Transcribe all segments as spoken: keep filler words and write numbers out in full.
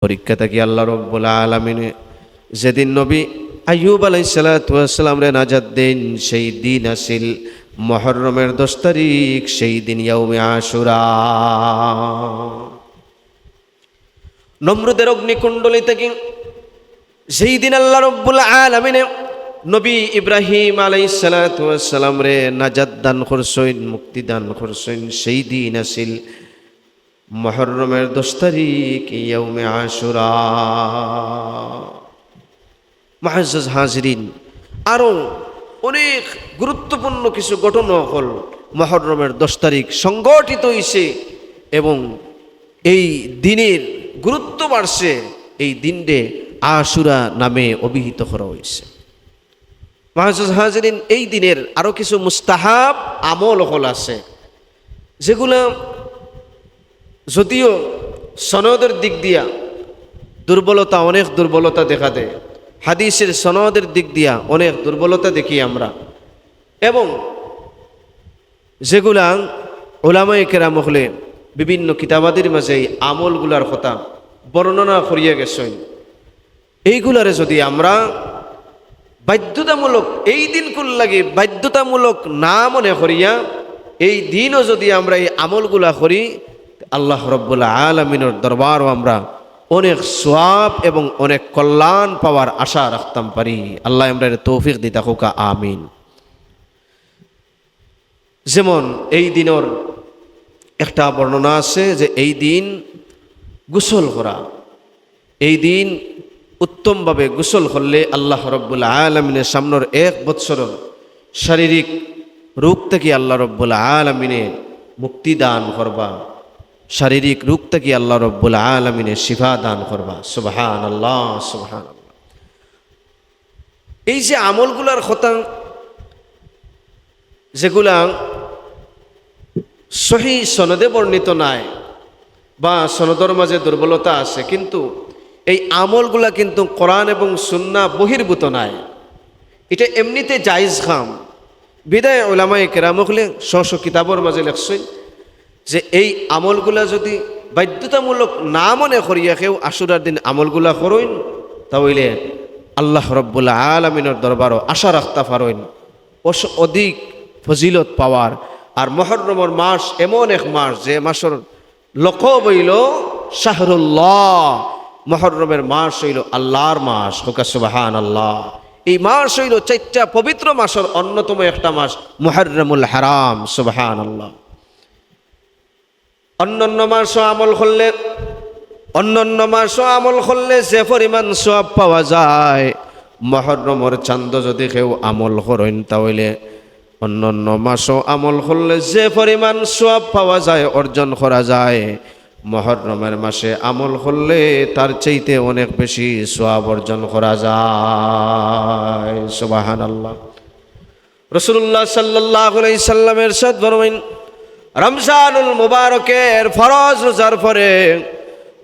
পরীক্ষা থাকি আল্লাহ রব্বুল আলামিনে যেদিন নবী আইয়ুব আলাইহিস সালাতু ওয়াস সালামরে নাজাত দেইন, সেই দিন আছিল মুহররমের দশ তারিখ, সেই দিন ইয়াউমে আশুরা। নমরুদের অগ্নিকুণ্ডলী থাকি যেই দিন আল্লাহ রব্বুল আলামিনে নবী ইব্রাহিম আলাইহিস সালাতু ওয়াস সালামরে নাজাত দান করছইন, মুক্তি দান করছইন, সেই দিন আছিল মুহররমের দশ তারিখ, ইয়াউমে আশুরা। মুআজ্জাজ হাজিরিন, আরও অনেক গুরুত্বপূর্ণ কিছু ঘটনা অকল মুহররমের দশ তারিখ সংঘটিত অইছে এবং এই দিনের গুরুত্ব বাড়ছে, এই দিনরে আশুরা নামে অভিহিত করা অইছে। মুআজ্জাজ হাজিরিন, এই দিনের আরও কিছু মুস্তাহাব আমল অকল আছে, যেগুলা যদিও সনদের দিক দিয়া দুর্বলতা, অনেক দুর্বলতা দেখা দেয়, হাদিসের সনদের দিক দিয়া অনেক দুর্বলতা দেখি আমরা, এবং যেগুলা উলামায়ে কেরাম অকলে বিভিন্ন কিতাবাদির মাঝে এই আমলগুলার কথা বর্ণনা করিয়া গেছইন, এইগুলারে যদি আমরা বাধ্যতামূলক, এই দিনকুর লাগি বাধ্যতামূলক না মনে করিয়া এই দিনও যদি আমরা এই আমলগুলা করি, আল্লাহ রব্বুল আলামিনর দরবারও আমরা অনেক সওয়াব এবং অনেক কল্যাণ পাওয়ার আশা রাখতাম পারি। আল্লাহ আমরারে তৌফিক দিতা কউক্কা, আমিন। যেমন এই দিনর একটা বর্ণনা আছে যে এই দিন গোসল করা, এই দিন উত্তমভাবে গোসল করলে আল্লাহ রব্বুল আলামিনের সামনের এক বৎসরর শারীরিক রোগ থাকি আল্লাহ রব্বুল আলামিনে মুক্তি দান করবা, শারীরিক রোগ থাকি আল্লাহ রব্বুল আলামিনে শিফা দান করবা। সুবহানাল্লাহ, সুবহানাল্লাহ। এই যে আমলগুলার কথা, যেগুলা সহি সনদে বর্ণিত নায় বা সনদর মাঝে দুর্বলতা আছে, কিন্তু এই আমলগুলা কিন্তু কোরআন এবং সুন্নাহ বহির্ভূত নায়, এটা এমনিতে জায়েজ কাম। বিধায় উলামায়ে কেরাম অকলে স্ব স্ব কিতাবর মাঝে লেখছইন যে এই আমলগুলা যদি বাধ্যতামূলক না মনে করিয়া কেউ আশুরার দিন আমলগুলা করইন, তা অইলে আল্লাহ রব্বুল আলামিনর দরবারও আশা রাখতা পারইন অস-, অধিক ফজিলত পাওয়ার। আর মুহররমর মাস এমন এক মাস, যে মাসর লকব অইলো শাহরুল্লাহ, মুহররমের মাস অইলো আল্লাহর মাস। কউক্কা সুবহানাল্লাহ। এই মাস অইলো চাইরটা পবিত্র মাসর অন্যতম একটা মাস, মুহররমুল হারাম। সুবহানাল্লাহ। অন্যান্য মাসও আমল করলে, অন্যান্য মাসও আমল করলে যে পরিমাণ সওয়াব পাওয়া যায়, মুহররমর চান্দো যদি কেউ আমল করইন, তা অইলে অন্যান্য মাসও আমল করলে যে পরিমাণ সওয়াব পাওয়া যায়, অর্জন করা যায়, মুহররমের মাসে আমল করলে তার চাইতে অনেক বেশি সওয়াব অর্জন করা যায়। সুবহানাল্লাহ। রাসূলুল্লাহ সাল্লাল্লাহু আলাইহি সাল্লাম ইরশাদ ফরমাইন, রমজানুল মুবারকের ফরজ রোজার পরে,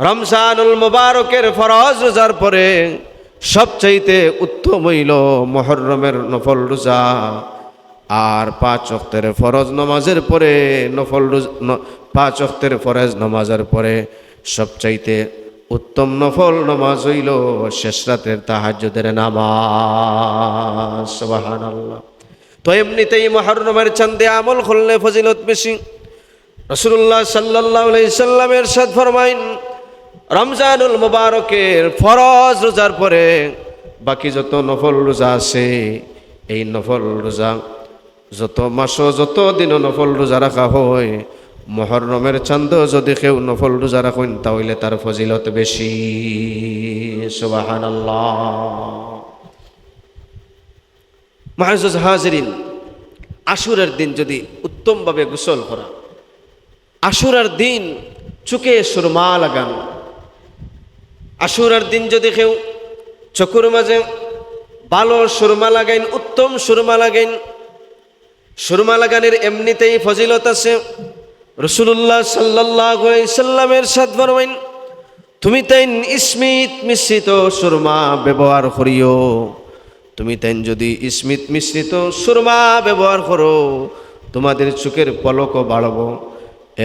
রমজানুল মুবারকের ফরজ রোজার পরে সবচাইতে উত্তম অইলো মুহররমের নফল রোজা। আর পাঁচ ওয়াক্তের ফরজ নামাজের পরে নফল রোজ-, ন-, পাঁচ ওয়াক্তের ফরজ নামাজের পরে সবচাইতে উত্তম নফল নামাজ অইলো শেষ রাতের তাহাজ্জুদের নামাজ। সুবহানাল্লাহ। তো এমনিতেই মুহররমের চান্দে আমল করলে ফজিলত বেশি। রাসূলুল্লাহ সাল্লাল্লাহু আলাইহি সাল্লাম ইরশাদ ফরমাইন, রমজানুল মুবারকের ফরজ রোজার পরে বাকি যত নফল রোজা আছে, এই নফল রোজা যত মাসো যত দিনও নফল রোজা রাখা হয়, মুহররমের চান্দো যদি কেউ নফল রোজা রাখইন, তা অইলে তার ফজিলত বেশি। সুবহানাল্লাহ। মুআজ্জাজ হাজিরিন, আশুরার দিন যদি উত্তমভাবে গোসল করা, আশুরার দিন চোখে সুরমা লাগান, আশুরার দিন যদি কেউ চকুর মাঝে ভালো সুরমা লাগাইন, উত্তম সুরমা লাগাইন, সুরমা লাগানির এমনিতেই ফজিলত আছে। রাসূলুল্লাহ সাল্লাল্লাহু আলাইহি সাল্লাম ইরশাদ ফরমাইন, তুমি তাইন ইসমিত মিশ্রিত সুরমা ব্যবহার করিও। তুমি তাইন যদি ইসমিত মিশ্রিত সুরমা ব্যবহার করো, তোমাদের চোখের পলকও বাড়বো,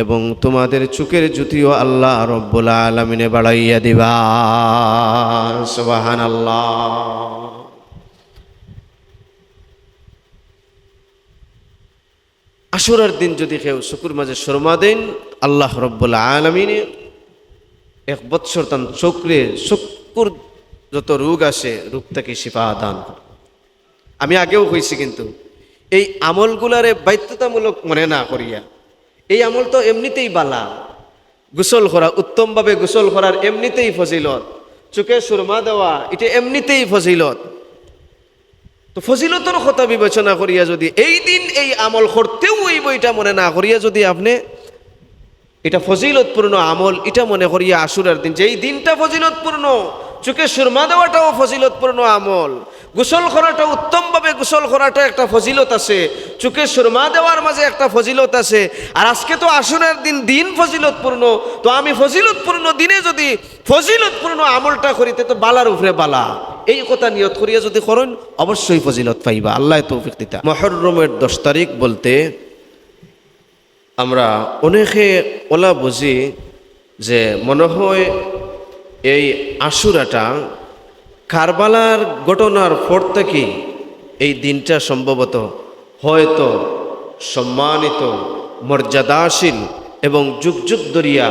এবং তোমাদের চোখের জ্যোতিও আল্লাহ রব্বুল আলামিনে বাড়াইয়া দিবা। সুবহানাল্লাহ। আশুরার দিন যদি কেউ চকুর মাঝে সুরমা দেইন, আল্লাহ রব্বুল আলামিনে এক বৎসর তান চকুরে চকুর যত রোগ আছে, রোগ থাকি শিফা দান করে। আমি আগেও কইছি, কিন্তু এই আমলগুলারে বাধ্যতামূলক মনে না করিয়া, এই আমল তো এমনিতেই বালা, গোসল করা, উত্তমভাবে গোসল করার এমনিতেই ফজিলত, চোখে সুরমা দেওয়া, এটা এমনিতেই ফজিলত। তো ফজিলতর কথা বিবেচনা করিয়া যদি এই দিন এই আমল করতেউ অইবো, এটা মনে না করিয়া যদি আপনে এটা ফজিলতপূর্ণ আমল, এটা মনে করিয়া আশুরার দিন, যে এই দিনটা ফজিলতপূর্ণ, চোখে সুরমা দেওয়াটাও ফজিলতপূর্ণ আমল, গোসল করাটা, উত্তমভাবে গোসল করাটা একটা ফজিলত আছে, চোখে সুরমা দেওয়ার মাঝে একটা ফজিলত আছে। আর আজকে তো আশুরার দিন, দিন ফজিলতপূর্ণ, তো আমি ফজিলতপূর্ণ দিনে যদি ফজিলতপূর্ণ আমলটা করি, তে তো বালার উপরে বালা। এই কথা নিয়ত করিয়া যদি করইন, অবশ্যই ফজিলত পাইবা। আল্লাহ তৌফিক দিতা। মুহররমের দশ তারিখ বলতে আমরা অনেকে ওলা বুঝি যে মনে হয় এই আশুরাটা কারবালার ঘটনার পর থাকি এই দিনটা সম্ভবত হয়তো সম্মানিত, মর্যাদাশীল এবং যুগ যুগ ধরিয়া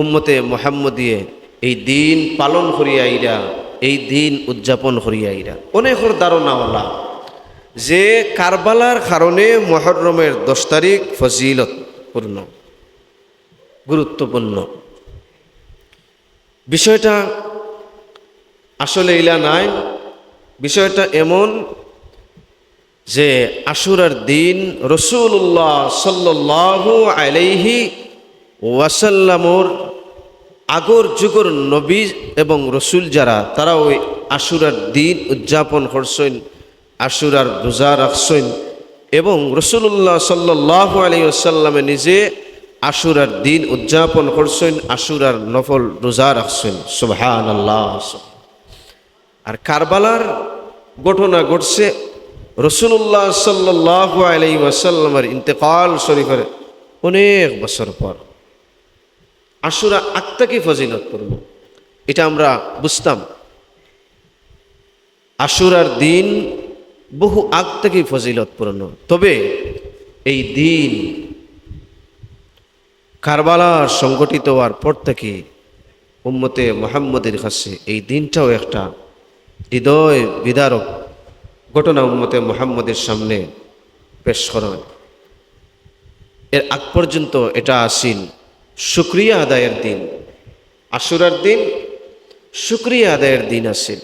উম্মতে মুহাম্মদিয়ে এই দিন পালন করিয়া আইরা, এই দিন উদযাপন করিয়া আইরা। অনেকের ধারণা ওলা যে কারবালার কারণে মুহররমের দশ তারিখ ফজিলতপূর্ণ, গুরুত্বপূর্ণ। বিষয়টা আসলে ইলা নায়। বিষয়টা এমন যে আশুরার দিন রাসূলুল্লাহ সাল্লাল্লাহু আলাইহি ওয়াসাল্লামর আগর যুগর নবী এবং রসুল যারা, তারা ওই আশুরার দিন উদযাপন করছইন, আশুরার রোজা রাখছইন, এবং রাসূলুল্লাহ সাল্লাল্লাহু আলাইহি ওয়াসাল্লামে নিজে আশুরার দিন উদযাপন করছইন, আশুরার নফল রোজা রাখছইন। সুবহানাল্লাহ। আর কারবালার ঘটনা ঘটছে রাসূলুল্লাহ সাল্লাল্লাহু আলাইহি ওয়াসাল্লামের ইন্তেকাল শরীফের অনেক বছর পর। আশুরা আগ থাকি ফজিলতপূর্ণ, এটা আমরা বুঝতাম। আশুরার দিন বহু আগ থাকি ফজিলতপূর্ণ, তবে এই দিন কারবালা সংঘটিত হওয়ার পর থাকি উম্মতে মুহাম্মদীর কাছে এই দিনটাও একটা হৃদয় বিদারক ঘটনা উম্মতে মুহাম্মদীর সামনে পেশ করা হয়। এর আগ পর্যন্ত এটা আছিল শুকরিয়া আদায়ের দিন, আশুরার দিন শুকরিয়া আদায়ের দিন আছিল।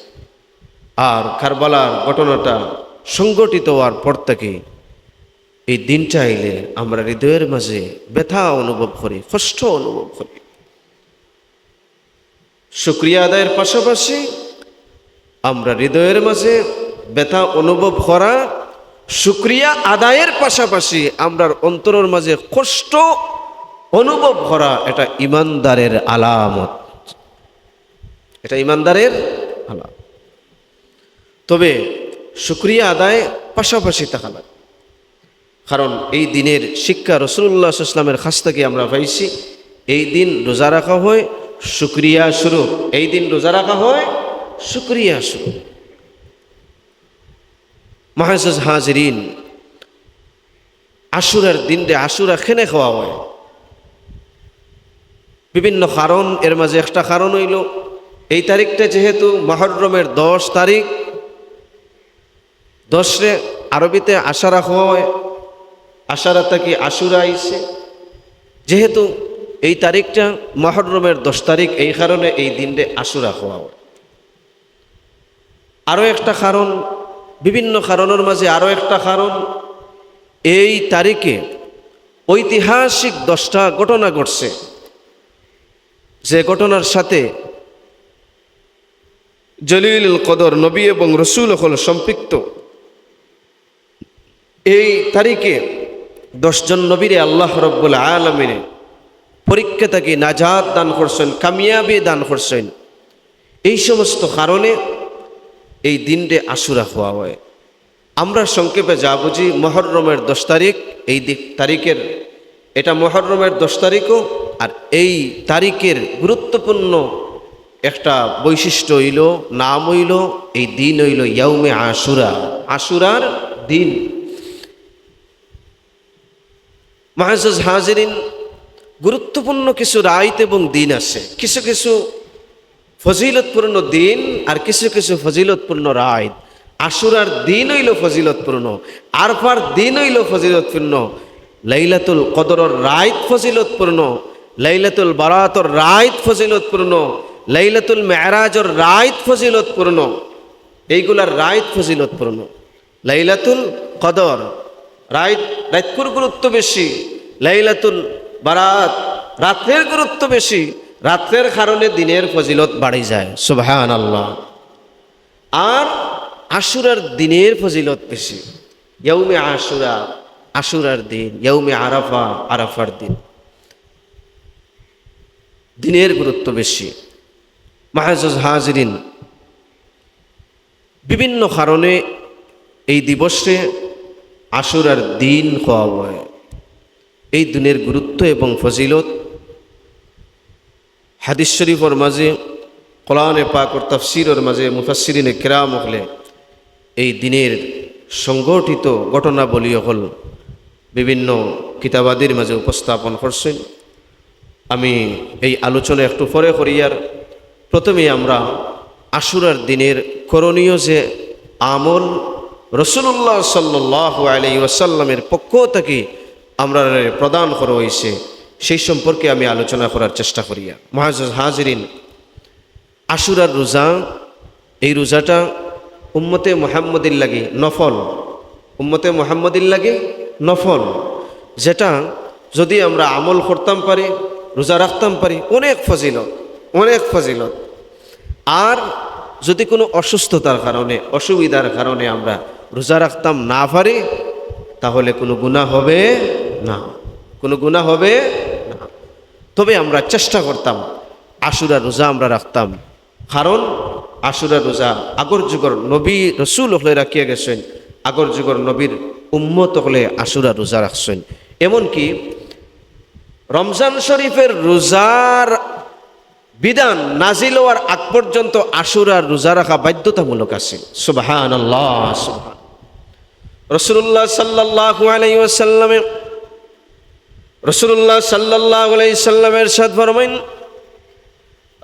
আর কারবালার ঘটনাটা সংঘটিত হওয়ার পর থাকি এই দিনটা আইলে আমরা হৃদয়ের মাঝে ব্যথা অনুভব করি, কষ্ট অনুভব করি। শুকরিয়া আদায়ের পাশাপাশি আমরা হৃদয়ের মাঝে ব্যথা অনুভব করা, শুকরিয়া আদায়ের পাশাপাশি আমরার অন্তরের মাঝে কষ্ট অনুভব করা, এটা ইমানদারের আলামত, এটা ইমানদারের আলামত। তবে শুকরিয়া আদায় পাশাপাশি থাকা লাগে, কারণ এই দিনের শিক্ষা রাসূলুল্লাহ সাল্লাল্লাহু আলাইহি ওয়াসাল্লামের কাছ থাকি আমরা পাইছি। এই দিন রোজা রাখা হয় শুকরিয়া স্বরূপ, এই দিন রোজা রাখা হয় শুকরিয়া স্বরূপ। মুআজ্জাজ হাজিরিন, আশুরার দিনরে আশুরা কেনে কওয়া হয়? বিভিন্ন কারণ, এর মাঝে একটা কারণ অইলো এই তারিখটা যেহেতু মুহররমের দশ তারিখ, দশরে আরবিতে আশারা কওয়া হয়, আশারা থাকি আশুরা আইছে। যেহেতু এই তারিখটা মুহররমের দশ তারিখ, এই কারণে এই দিনরে আশুরা কওয়া হয়। আরও একটা কারণ, বিভিন্ন কারণের মাঝে আরও একটা কারণ, এই তারিখে ঐতিহাসিক দশটা ঘটনা ঘটছে, যে ঘটনার সাথে জলিলুল কদর নবী এবং রসুল অকল সম্পৃক্ত। এই তারিখে দশজন নবীরে আল্লাহ রব্বুল আলামিনে পরীক্ষা থাকি নাজাত দান করছেন, কামিয়াবি দান করছেন। এই সমস্ত কারণে এই দিনরে আশুরা কওয়া হয়। আমরা সংক্ষেপে যা বুঝি, মুহররমের দশ তারিখ, এই দি-, তারিখের এটা মুহররমের দশ তারিখও। আর এই তারিখের গুরুত্বপূর্ণ একটা বৈশিষ্ট্য অইলো, নাম অইলো, এই দিন অইলো ইয়াউমে আশুরা, আশুরার দিন। মুআজ্জাজ হাজিরিন, গুরুত্বপূর্ণ কিছু রাইত এবং দিন আছে, কিছু কিছু ফজিলতপূর্ণ দিন আর কিছু কিছু ফজিলতপূর্ণ রাইত। আশুরার দিন অইলো ফজিলতপূর্ণ, আরফার দিন অইলো ফজিলতপূর্ণ, লাইলাতুল কদরর রাইত ফজিলতপূর্ণ, লাইলাতুল বারাতর রাইত ফজিলতপূর্ণ, লাইলাতুল মেরাজর রাইত ফজিলতপূর্ণ, এইগুলার রাইত ফজিলতপূর্ণ। লাইলাতুল কদর, রাইত, রাইতকুর গুরুত্ব বেশি। লাইলাতুল বারাত, রাত্রের গুরুত্ব বেশি। রাত্রের কারণে দিনের ফজিলত বাড়ি যায়। সুবহানাল্লাহ। আর আশুরার দিনের ফজিলত বেশি। ইয়াউমে আশুরা, আশুরার দিন, ইয়াউমে আরাফা, আরাফার দিন। দিনের গুরুত্ব বেশি। মুআজ্জাজ হাজিরিন, বিভিন্ন কারণে এই দিবসে আশুরার দিন কওয়া হয়। এই দিনের গুরুত্ব এবং ফজিলত হাদিস শরীফর মাঝে, কোরআনে পাকর তাফসিরর মাঝে মুফাসসিরিনে কেরাম অকলে এই দিনের সংঘটিত ঘটনাবলী অকল বিভিন্ন কিতাবাদির মাঝে উপস্থাপন করছইন। আমি এই আলোচনা একটু পরে করিয়ার। প্রথমে আমরা আশুরার দিনের করণীয় যে আমল রাসূলুল্লাহ সাল্লাল্লাহু আলাইহি ওয়াসাল্লামের পক্ষ থাকি আমরারে প্রদান করা অইছে, সেই সম্পর্কে আমি আলোচনা করার চেষ্টা করিয়ার। মুআজ্জাজ হাজিরিন, আশুরার রোজা, এই রোজাটা উম্মতে মুহাম্মদীর লাগি নফল, উম্মতে মুহাম্মদীর লাগি নফল, যেটা যদি আমরা আমল করতাম পারি, রোজা রাখতাম পারি, অনেক ফজিলত, অনেক ফজিলত। আর যদি কোনো অসুস্থতার কারণে, অসুবিধার কারণে আমরা রোজা রাখতাম না পারি, তাহলে কোনো গুনাহ হবে না, কোনো গুনাহ হবে না। তবে আমরা চেষ্টা করতাম আশুরা রোজা আমরা রাখতাম, কারণ আশুরা রোজা আগর যুগর নবী রসুল অকলে রাখিয়া গেছইন, আগর যুগর নবীর উম্মত অকলে আশুরা রোজা রাখছইন। এমনকি রমজান শরীফের রোজার বিধান নাজিল হওয়ার আগ পর্যন্ত আশুরার রোজা রাখা বাধ্যতামূলক আছিল। সুবহানাল্লাহ, সুবহান। রাসূলুল্লাহ সাল্লাল্লাহু আলাইহি ওয়াসাল্লামে, রাসূলুল্লাহ সাল্লাল্লাহু আলাইহি সাল্লামে ইরশাদ ফরমাইন,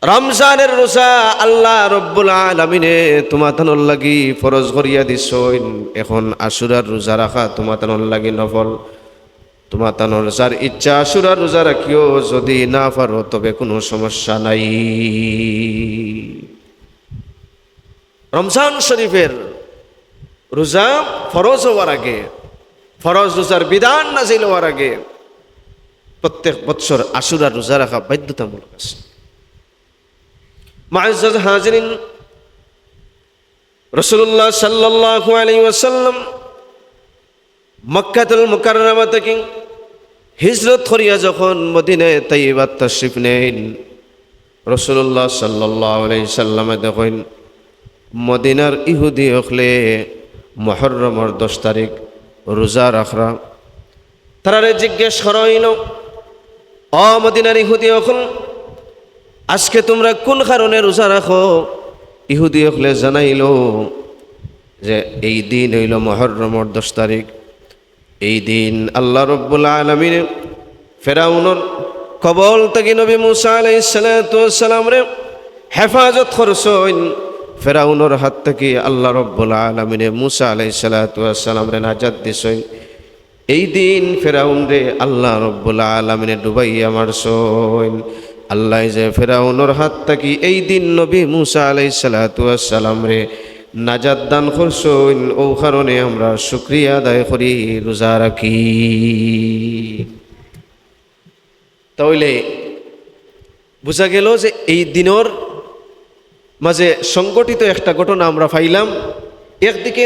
রমজানের রোজা আল্লাহ রব্বুল আলামিনে তুমাতানোর লাগি ফরজ করিয়া দিছইন, এখন আশুরার রোজা রাখা তুমাতানোর লাগি নফল। তুমাতানোর যার ইচ্ছা আশুরার রোজা রাখিও, যদি না পারো তবে কোনো সমস্যা নাই। রমজান শরীফের রোজা ফরজ হওয়ার আগে, ফরজ রোজার বিধান নাজিল হওয়ার আগে প্রত্যেক বৎসর আশুরার রোজা রাখা বাধ্যতামূলক আছিল। মুআজ্জাজ হাজিরিন, রাসূলুল্লাহ সাল্লাল্লাহু আলাইহি ওয়াসাল্লাম মক্কাতুল মুকাররমা থাকি হিজরত করিয়া যখন মদিনায়ে তাইয়্যিবাত তশরিফ নেইন, রাসূলুল্লাহ সাল্লাল্লাহু আলাইহি সাল্লামে দেখইন মদিনার ইহুদি অকলে মুহররমর দশ তারিখ রোজা রাখরা। তারারে জিজ্ঞেস করা অইলো, "অ মদিনার ইহুদি অকল, আজকে তুমরা কোন কারণে রোজা রাখো?" ইহুদি অকলে জানাইলো যে এই দিন অইলো মুহররমর দশ তারিখ। এই দিন আল্লাহ রব্বুল আলামিনে ফেরাউনর কবল থাকি নবী মুসা আলাইহিস সালাতু ওয়াস সালামরে হেফাজত করছইন। ফেরাউনর হাত থাকি আল্লাহ রব্বুল আলামিনে মুসা আলাইহিস সালাতু ওয়াস সালামরে নাজাত দিছইন। এই দিন ফেরাউনরে আল্লাহ রব্বুল আলামিনে ডুবাইয়া মারছইন। আল্লায় যে ফেরাউনর হাত থাকি এই দিন নবী মুসা আলাইহিস সালাতু ওয়াস সালামরে নাজাত দান করছইন, অউ কারণে আমরা শুকরিয়া আদায় করি, রোজা রাখি। তাইলে বুঝা গেল যে এই দিনর মাঝে সংঘটিত একটা ঘটনা আমরা পাইলাম। একদিকে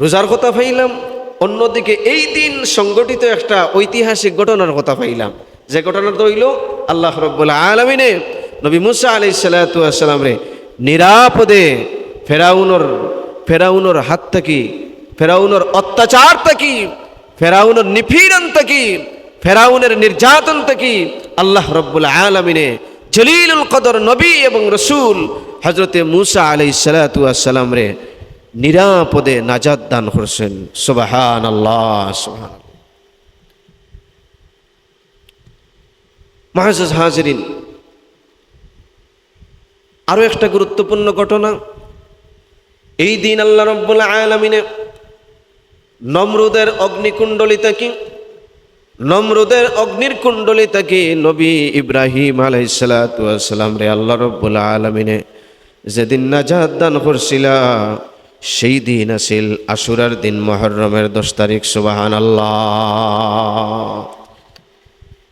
রোজার কথা পাইলাম, অন্যদিকে এই দিন সংঘটিত একটা ঐতিহাসিক ঘটনার কথা পাইলাম, যে ঘটনাটা অইলো আল্লাহ রব্বুল আলামিনে নবী মুসা আলাইহিস সালাতু ওয়াস সালামরে নিরাপদে ফেরাউনর, ফেরাউনর হাত থাকি, ফেরাউনর অত্যাচার থাকি, ফেরাউনর নিপীড়ন থাকি, ফেরাউনের নির্যাতন থাকি আল্লাহ রব্বুল আলামিনে জলিলুল কদর নবী এবং রসুল হজরতে মুসা আলাইহিস সালাতু ওয়াস সালামরে নিরাপদে নাজাত দান করছইন। সুবহানাল্লাহ, সুবহানাল্লাহ। মুআজ্জাজ হাজিরিন, আরো একটা গুরুত্বপূর্ণ ঘটনা। এই দিন আল্লাহ রব্বুল আলামিনে নমরুদের অগ্নিকুণ্ডলী থাকি, নমরুদের অগ্নির কুণ্ডলী থাকি নবী ইব্রাহিম আলাইহিস সালাতু ওয়াস সালামরে আল্লাহ রব্বুল আলামিনে যেদিন নাজাত দান করছিলা, সেই দিন আছিল আশুরার দিন, মুহররমের দশ তারিখ। সুবহানাল্লাহ।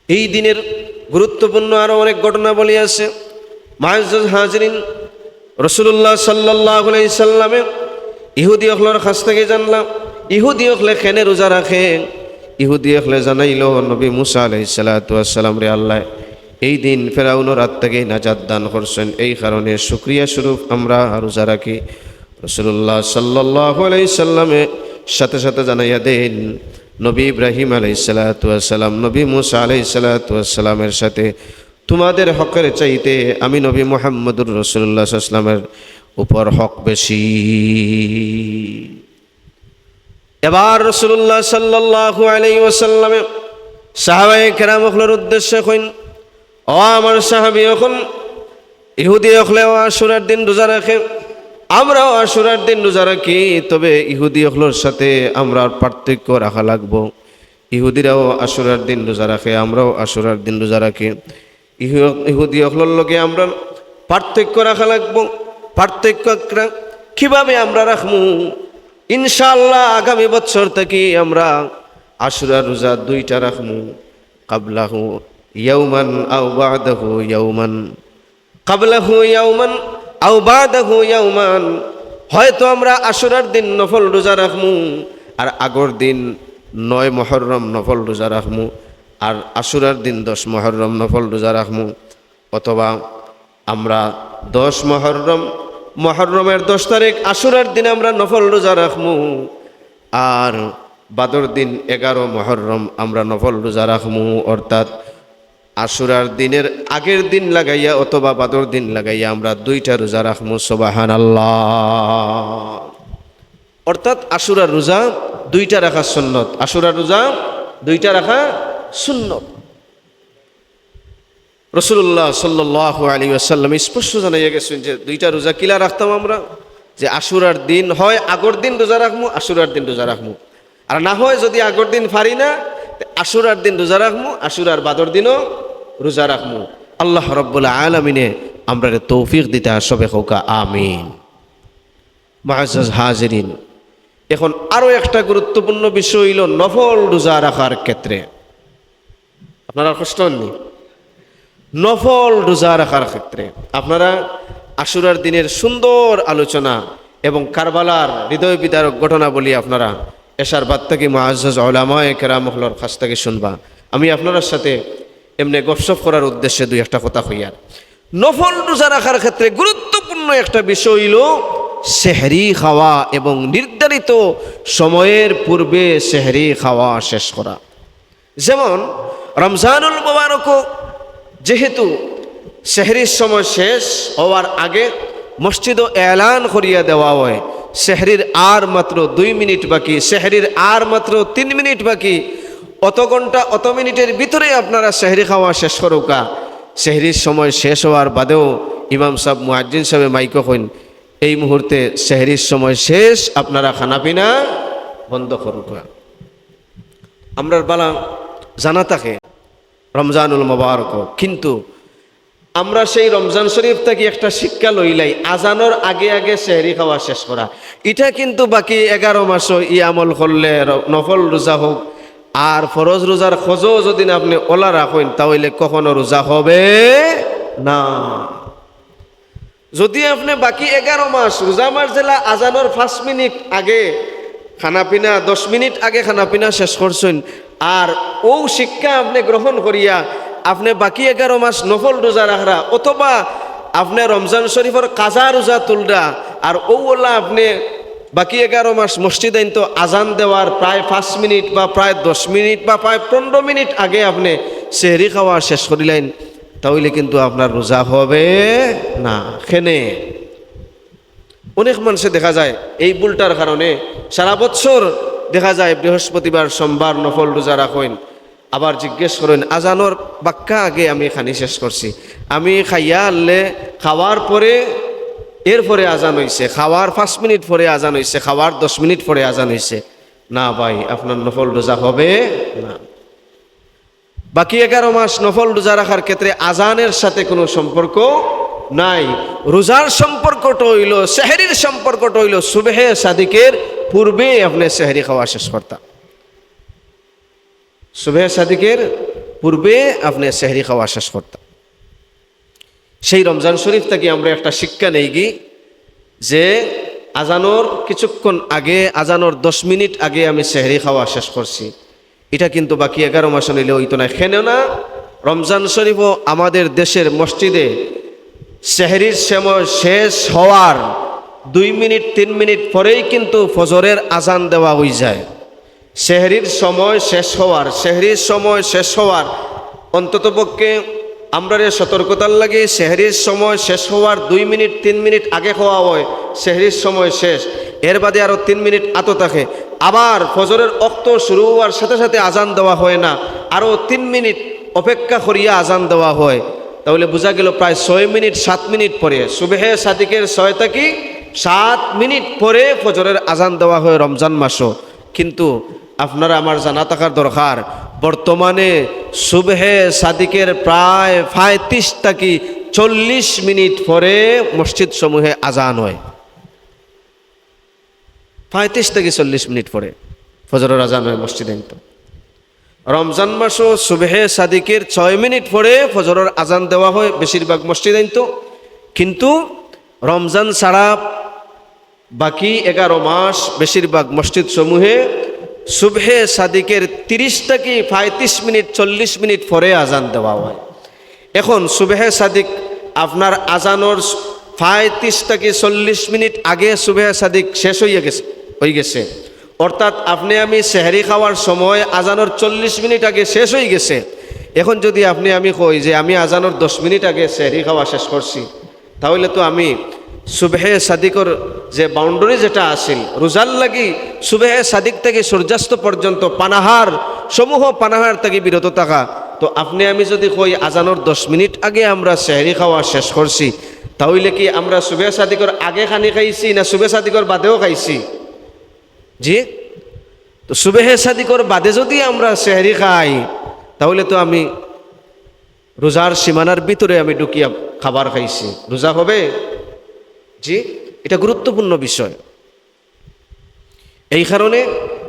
এই দিনের গুরুত্বপূর্ণ আরো অনেক ঘটনাবলী আছে। মুআজ্জাজ হাজিরিন, রাসূলুল্লাহ সাল্লাল্লাহু আলাইহি সাল্লামে ইহুদি অকলর কাছ থাকি জানলা, ইহুদি অকলে কেনে রোজা রাখে। ইহুদি অকলে জানাইলো, নবী মুসা আলাইহিস সালাতু ওয়াস সালামরে আল্লায় এই দিন ফেরাউনর আত থাকি নাজাত দান করছইন, এই কারণে শুকরিয়া স্বরূপ আমরা রোজা রাখি। রাসূলুল্লাহ সাল্লাল্লাহু আলাইহি সাল্লামে সাথে সাথে জানাইয়া দেন, নবী ইব্রাহিম আলাইহিস সালাতু ওয়াস সালাম, নবী মুসা আলাইহিস সালাতু ওয়াস সালামের সাথে তোমাদের হকের চাইতে আমি নবী মুহাম্মদুর রাসূলুল্লাহ সাল্লাল্লাহু আলাইহি ওয়াসাল্লামের উপর হক বেশি। এবার রাসূলুল্লাহ সাল্লাল্লাহু আলাইহি ওয়াসাল্লামে সাহাবায়ে কেরাম অকলর উদ্দেশ্যে কইন, "ও আমার সাহাবী অকল, ইহুদি অকলেও আশুরার দিন রোজা রাখে, আমরাও আশুরার দিন রোজা রাখি, তবে ইহুদি অকলর সাথে আমরার পার্থক্য রাখা লাগবো। ইহুদিরাও আশুরার দিন রোজা রাখে, আমরাও আশুরার দিন রোজা রাখি। ইহু-, ইহুদি অকলর লগে আমরার পার্থক্য রাখা লাগবো। পার্থক্য একটা, কিভাবে আমরা রাখমু? ইনশাআল্লাহ আগামী বছর থাকি আমরা আশুরার রোজা দুইটা রাখমু, কাবলাহু ইয়াউমান আও বাদাহু ইয়াউমান।" কাবলাহু ইয়াউমান আও বাদাহু ইয়াউমান, হয়তো আমরা আশুরার দিন নফল রোজা রাখমু, আর আগর দিন নয় মুহররম নফল রোজা রাখমু, আর আশুরার দিন দশ মুহররম নফল রোজা রাখমু, অথবা আমরা দশ মুহররম, মুহররমের দশ তারিখ আশুরার দিন আমরা নফল রোজা রাখমু, আর বাদর দিন এগারো মুহররম আমরা নফল রোজা রাখমু। অর্থাৎ আশুরার দিনের আগের দিন লাগাইয়া অথবা বাদর দিন লাগাইয়া আমরা দুইটা রোজা রাখমু। সুবহানাল্লাহ। অর্থাৎ আশুরার রোজা দুইটা রাখা সুন্নত, আশুরার রোজা দুইটা রাখা সুন্নত। রাসূলুল্লাহ সাল্লাল্লাহু আলাইহি ওয়াসাল্লাম স্পষ্ট জানাইয়া গেছইন যে দুইটা রোজা কিলা রাখতাম আমরা, যে আশুরার দিন হয় আগর দিন রোজা রাখমু, আশুরার দিন রোজা রাখমু, আর না হয় যদি আগর দিন পারি না, তে আশুরার দিন রোজা রাখমু, আশুরার বাদর দিনও রোজা রাখমু। আল্লাহ রাব্বুল আলামিনে আমরারে তৌফিক দিতা, সবে কউক্কা আমিন। মুআজ্জাজ হাজিরিন, এখন আরো একটা গুরুত্বপূর্ণ বিষয় অইলো নফল রোজা রাখার ক্ষেত্রে। আপনারা কষ্ট অইননি? নফল রোজা রাখার ক্ষেত্রে আপনারা আশুরার দিনের সুন্দর আলোচনা এবং কারবালার হৃদয় বিদারক ঘটনাবলী আপনারা এশার বাদ থাকি মুআজ্জাজ উলামায়ে কেরাম অকলর কাছ থাকি শুনবা। আমি আপনারার সাথে এমনে গপসপ করার উদ্দেশ্যে দুই একটা কথা কইয়ার। নফল রোজা রাখার ক্ষেত্রে গুরুত্বপূর্ণ একটা বিষয় অইলো সেহরি খাওয়া এবং নির্ধারিত সময়ের পূর্বে সেহরি খাওয়া শেষ করা। যেমন রমজানুল মোবারকো যেহেতু সেহরির সময় শেষ হওয়ার আগে মসজিদো এলান করিয়া দেওয়া হয়, সেহরির আর মাত্র দুই মিনিট বাকি, সেহরির আর মাত্র তিন মিনিট বাকি, অত ঘন্টা অত মিনিটের ভিতরে আপনারা সেহরি খাওয়া শেষ করউক্কা। সেহরির সময় শেষ হওয়ার বাদেও ইমাম সাব, মুয়াজ্জিন সাবে মাইকো কইন, "এই মুহূর্তে সেহরির সময় শেষ, আপনারা খানাপিনা বন্ধ করউক্কা।" আমরার বালা জানা থাকে রমজানুল মোবারক, কিন্তু আমরা সেই রমজান শরীফ থাকি একটা শিক্ষা লইলাই, আজানর আগে আগে সেহরি খাওয়া শেষ করা। ইটা কিন্তু বাকি এগারো মাসও ই আমল করলে, র-, নফল রোজা হোক আর ফরজ রোজার খোঁজও যদি না আপনে অলা রাখইন, তা অইলে কখনো রোজা হবে না। যদি আপনে বাকি এগারো মাস, রোজা মাস যেলা আজানর পাঁচ মিনিট আগে খানাপিনা, দশ মিনিট আগে খানাপিনা শেষ করছইন, আর অউ শিক্ষা আপনে গ্রহণ করিয়া আপনে বাকি এগারো মাস নফল রোজা রাখরা, অথবা আপনে রমজান শরীফর কাজা রোজা তুলরা, আর অউ অলা আপনে বাকি এগারো মাস মসজিদাইন্তো আজান দেওয়ার প্রায় পাঁচ মিনিট বা প্রায় দশ মিনিট বা প্রায় পনেরো মিনিট আগে আপনে সেহরি খাওয়া শেষ করিলাইন, তাইলে কিন্তু আপনার রোজা হবে না। কেনে? অনেক মানষে দেখা যায় এই ভুলটার কারণে সারা বছর দেখা যায় বৃহস্পতিবার, সোমবার নফল রোজা রাখইন, আবার জিজ্ঞেস করইন, "আজানর বাক্কা আগে আমি খানি শেষ করছি, আমি খাইয়া আনলে খাওয়ার পরে, এরপরে আজান অইছে, খাওয়ার পাঁচ মিনিট পরে আজান অইছে, খাওয়ার দশ মিনিট পরে আজান অইছে।" না ভাই, আপনার নফল রোজা হবে না। বাকি এগারো মাস নফল রোজা রাখার ক্ষেত্রে আজানের সাথে কোনো সম্পর্ক নাই। রোজার সম্পর্কটা অইলো, সেহরির সম্পর্কটা অইলো সুবহে সাদিকের পূর্বে আপনে সেহরি খাওয়া শেষ করতা। সুবহে সাদিকের পূর্বে আপনে সেহরি খাওয়া শেষ করতা। সেই রমজান শরীফ থাকি আমরা একটা শিক্ষা নেইগি যে আজানর কিছুক্ষণ আগে, আজানর দশ মিনিট আগে আমি সেহরি খাওয়া শেষ করছি, ইটা কিন্তু বাকি এগারো মাস অইলে অইতো নায়। কেননা রমজান শরীফও আমাদের দেশের মসজিদে সেহরির সময় শেষ হওয়ার দুই মিনিট, তিন মিনিট পরেই কিন্তু ফজরের আজান দেওয়া অইযায়। সেহরির সময় শেষ হওয়ার, সেহরির সময় শেষ হওয়ার, অন্ততপক্ষে আমরারে সতর্কতার লাগি সেহরির সময় শেষ হওয়ার দুই মিনিট, তিন মিনিট আগে খাওয়া অয়, সেহরির সময় শেষ, এর বাদে আরও তিন মিনিট আতো থাকে। আবার ফজরের অক্ত শুরু হওয়ার সাথে সাথে আজান দেওয়া হয় না, আরও তিন মিনিট অপেক্ষা করিয়া আজান দেওয়া হয়। তাইলে বুঝা গেল প্রায় ছয় মিনিট, সাত মিনিট পরে, সুবহে সাদিকের ছয় থাকি সাত মিনিট পরে ফজরের আজান দেওয়া হয় রমজান মাসও। কিন্তু আপনারা আমার জানা থাকার দরকার, বর্তমানে সুবহে সাদিকের প্রায় পঁয়ত্রিশ থাকি চল্লিশ মিনিট পরে মসজিদ সমূহে আজান হয়। পঁয়ত্রিশ থাকি চল্লিশ মিনিট পরে ফজরের আজান হয় মসজিদাইন্তো। রমজান মাসও সুবহে সাদিকের ছয় মিনিট পরে ফজরের আজান দেওয়া হয় বেশিরভাগ মসজিদাইন্তো। কিন্তু রমজান ছাড়া বাকি এগারো মাস বেশিরভাগ মসজিদ সমূহে সুবহে সাদিকের তিরিশ থাকি পঁয়ত্রিশ মিনিট, চল্লিশ মিনিট পরে আজান দেওয়া হয়। এখন সুবহে সাদিক আপনার আজানর পঁয়ত্রিশ থাকি চল্লিশ মিনিট আগে সুবহে সাদিক শেষ হইয়া গেছে, হয়ে গেছে, অর্থাৎ আপনে আমি সেহরি খাওয়ার সময় আজানর চল্লিশ মিনিট আগে শেষ হয়ে গেছে। এখন যদি আপনে আমি কই যে আমি আজানর দশ মিনিট আগে সেহরি খাওয়া শেষ করছি, তাইলে তো আমি সুবহে সাদিকর যে বাউন্ডারি যেটা আছিল, রোজার লাগি সুবহে সাদিক থাকি সূর্যাস্ত পর্যন্ত পানাহার, সমূহ পানাহার থাকি বিরত থাকা, তো আপনে আমি যদি কই আজানর দশ মিনিট আগে আমরা সেহরি খাওয়া শেষ করছি, তাইলে কি আমরা সুবহে সাদিকর আগে খানি খাইছি না সুবহে সাদিকর বাদেও খাইছি? জি? তো সুবহে সাদিকর বাদে যদি আমরা সেহরি খাই, তাইলে তো আমি রোজার সীমানার ভিতরে আমি ঢুকিয়া খাবার খাইছি, রোজা হবে? জি, এটা গুরুত্বপূর্ণ বিষয়। এই কারণে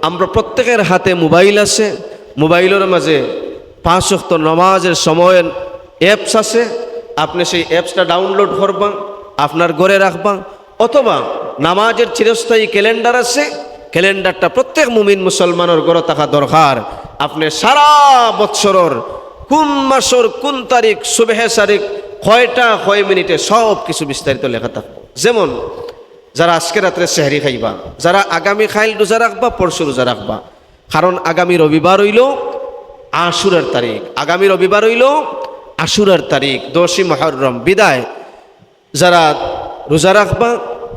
আমরা প্রত্যেকের হাতে মোবাইল আছে, মোবাইলের মাঝে পাঁচ ওয়াক্ত নামাজের সময় অ্যাপস আছে, আপনে সেই অ্যাপসটা ডাউনলোড করবা, আপনার ঘরে রাখবা, অথবা নামাজের চিরস্থায়ী ক্যালেন্ডার আছে, ক্যালেন্ডারটা প্রত্যেক মুমিন মুসলমানর ঘরে থাকা দরকার। আপনে সারা বৎসরর কোন মাসর কোন তারিখ, সুবহে সাদিক, কয়টা, কয় মিনিটে, সব কিছু বিস্তারিত লেখা থাকবো। যেমন যারা আজকে রাত্রে সেহরি খাইবা, যারা আগামী কাইল রোজা রাখবা, পরশু রোজা রাখবা, কারণ আগামী রবিবার অইলো আশুরার তারিখ, আগামী রবিবার অইলো আশুরার তারিখ, দশই মুহররম। বিদায় যারা রোজা রাখবা,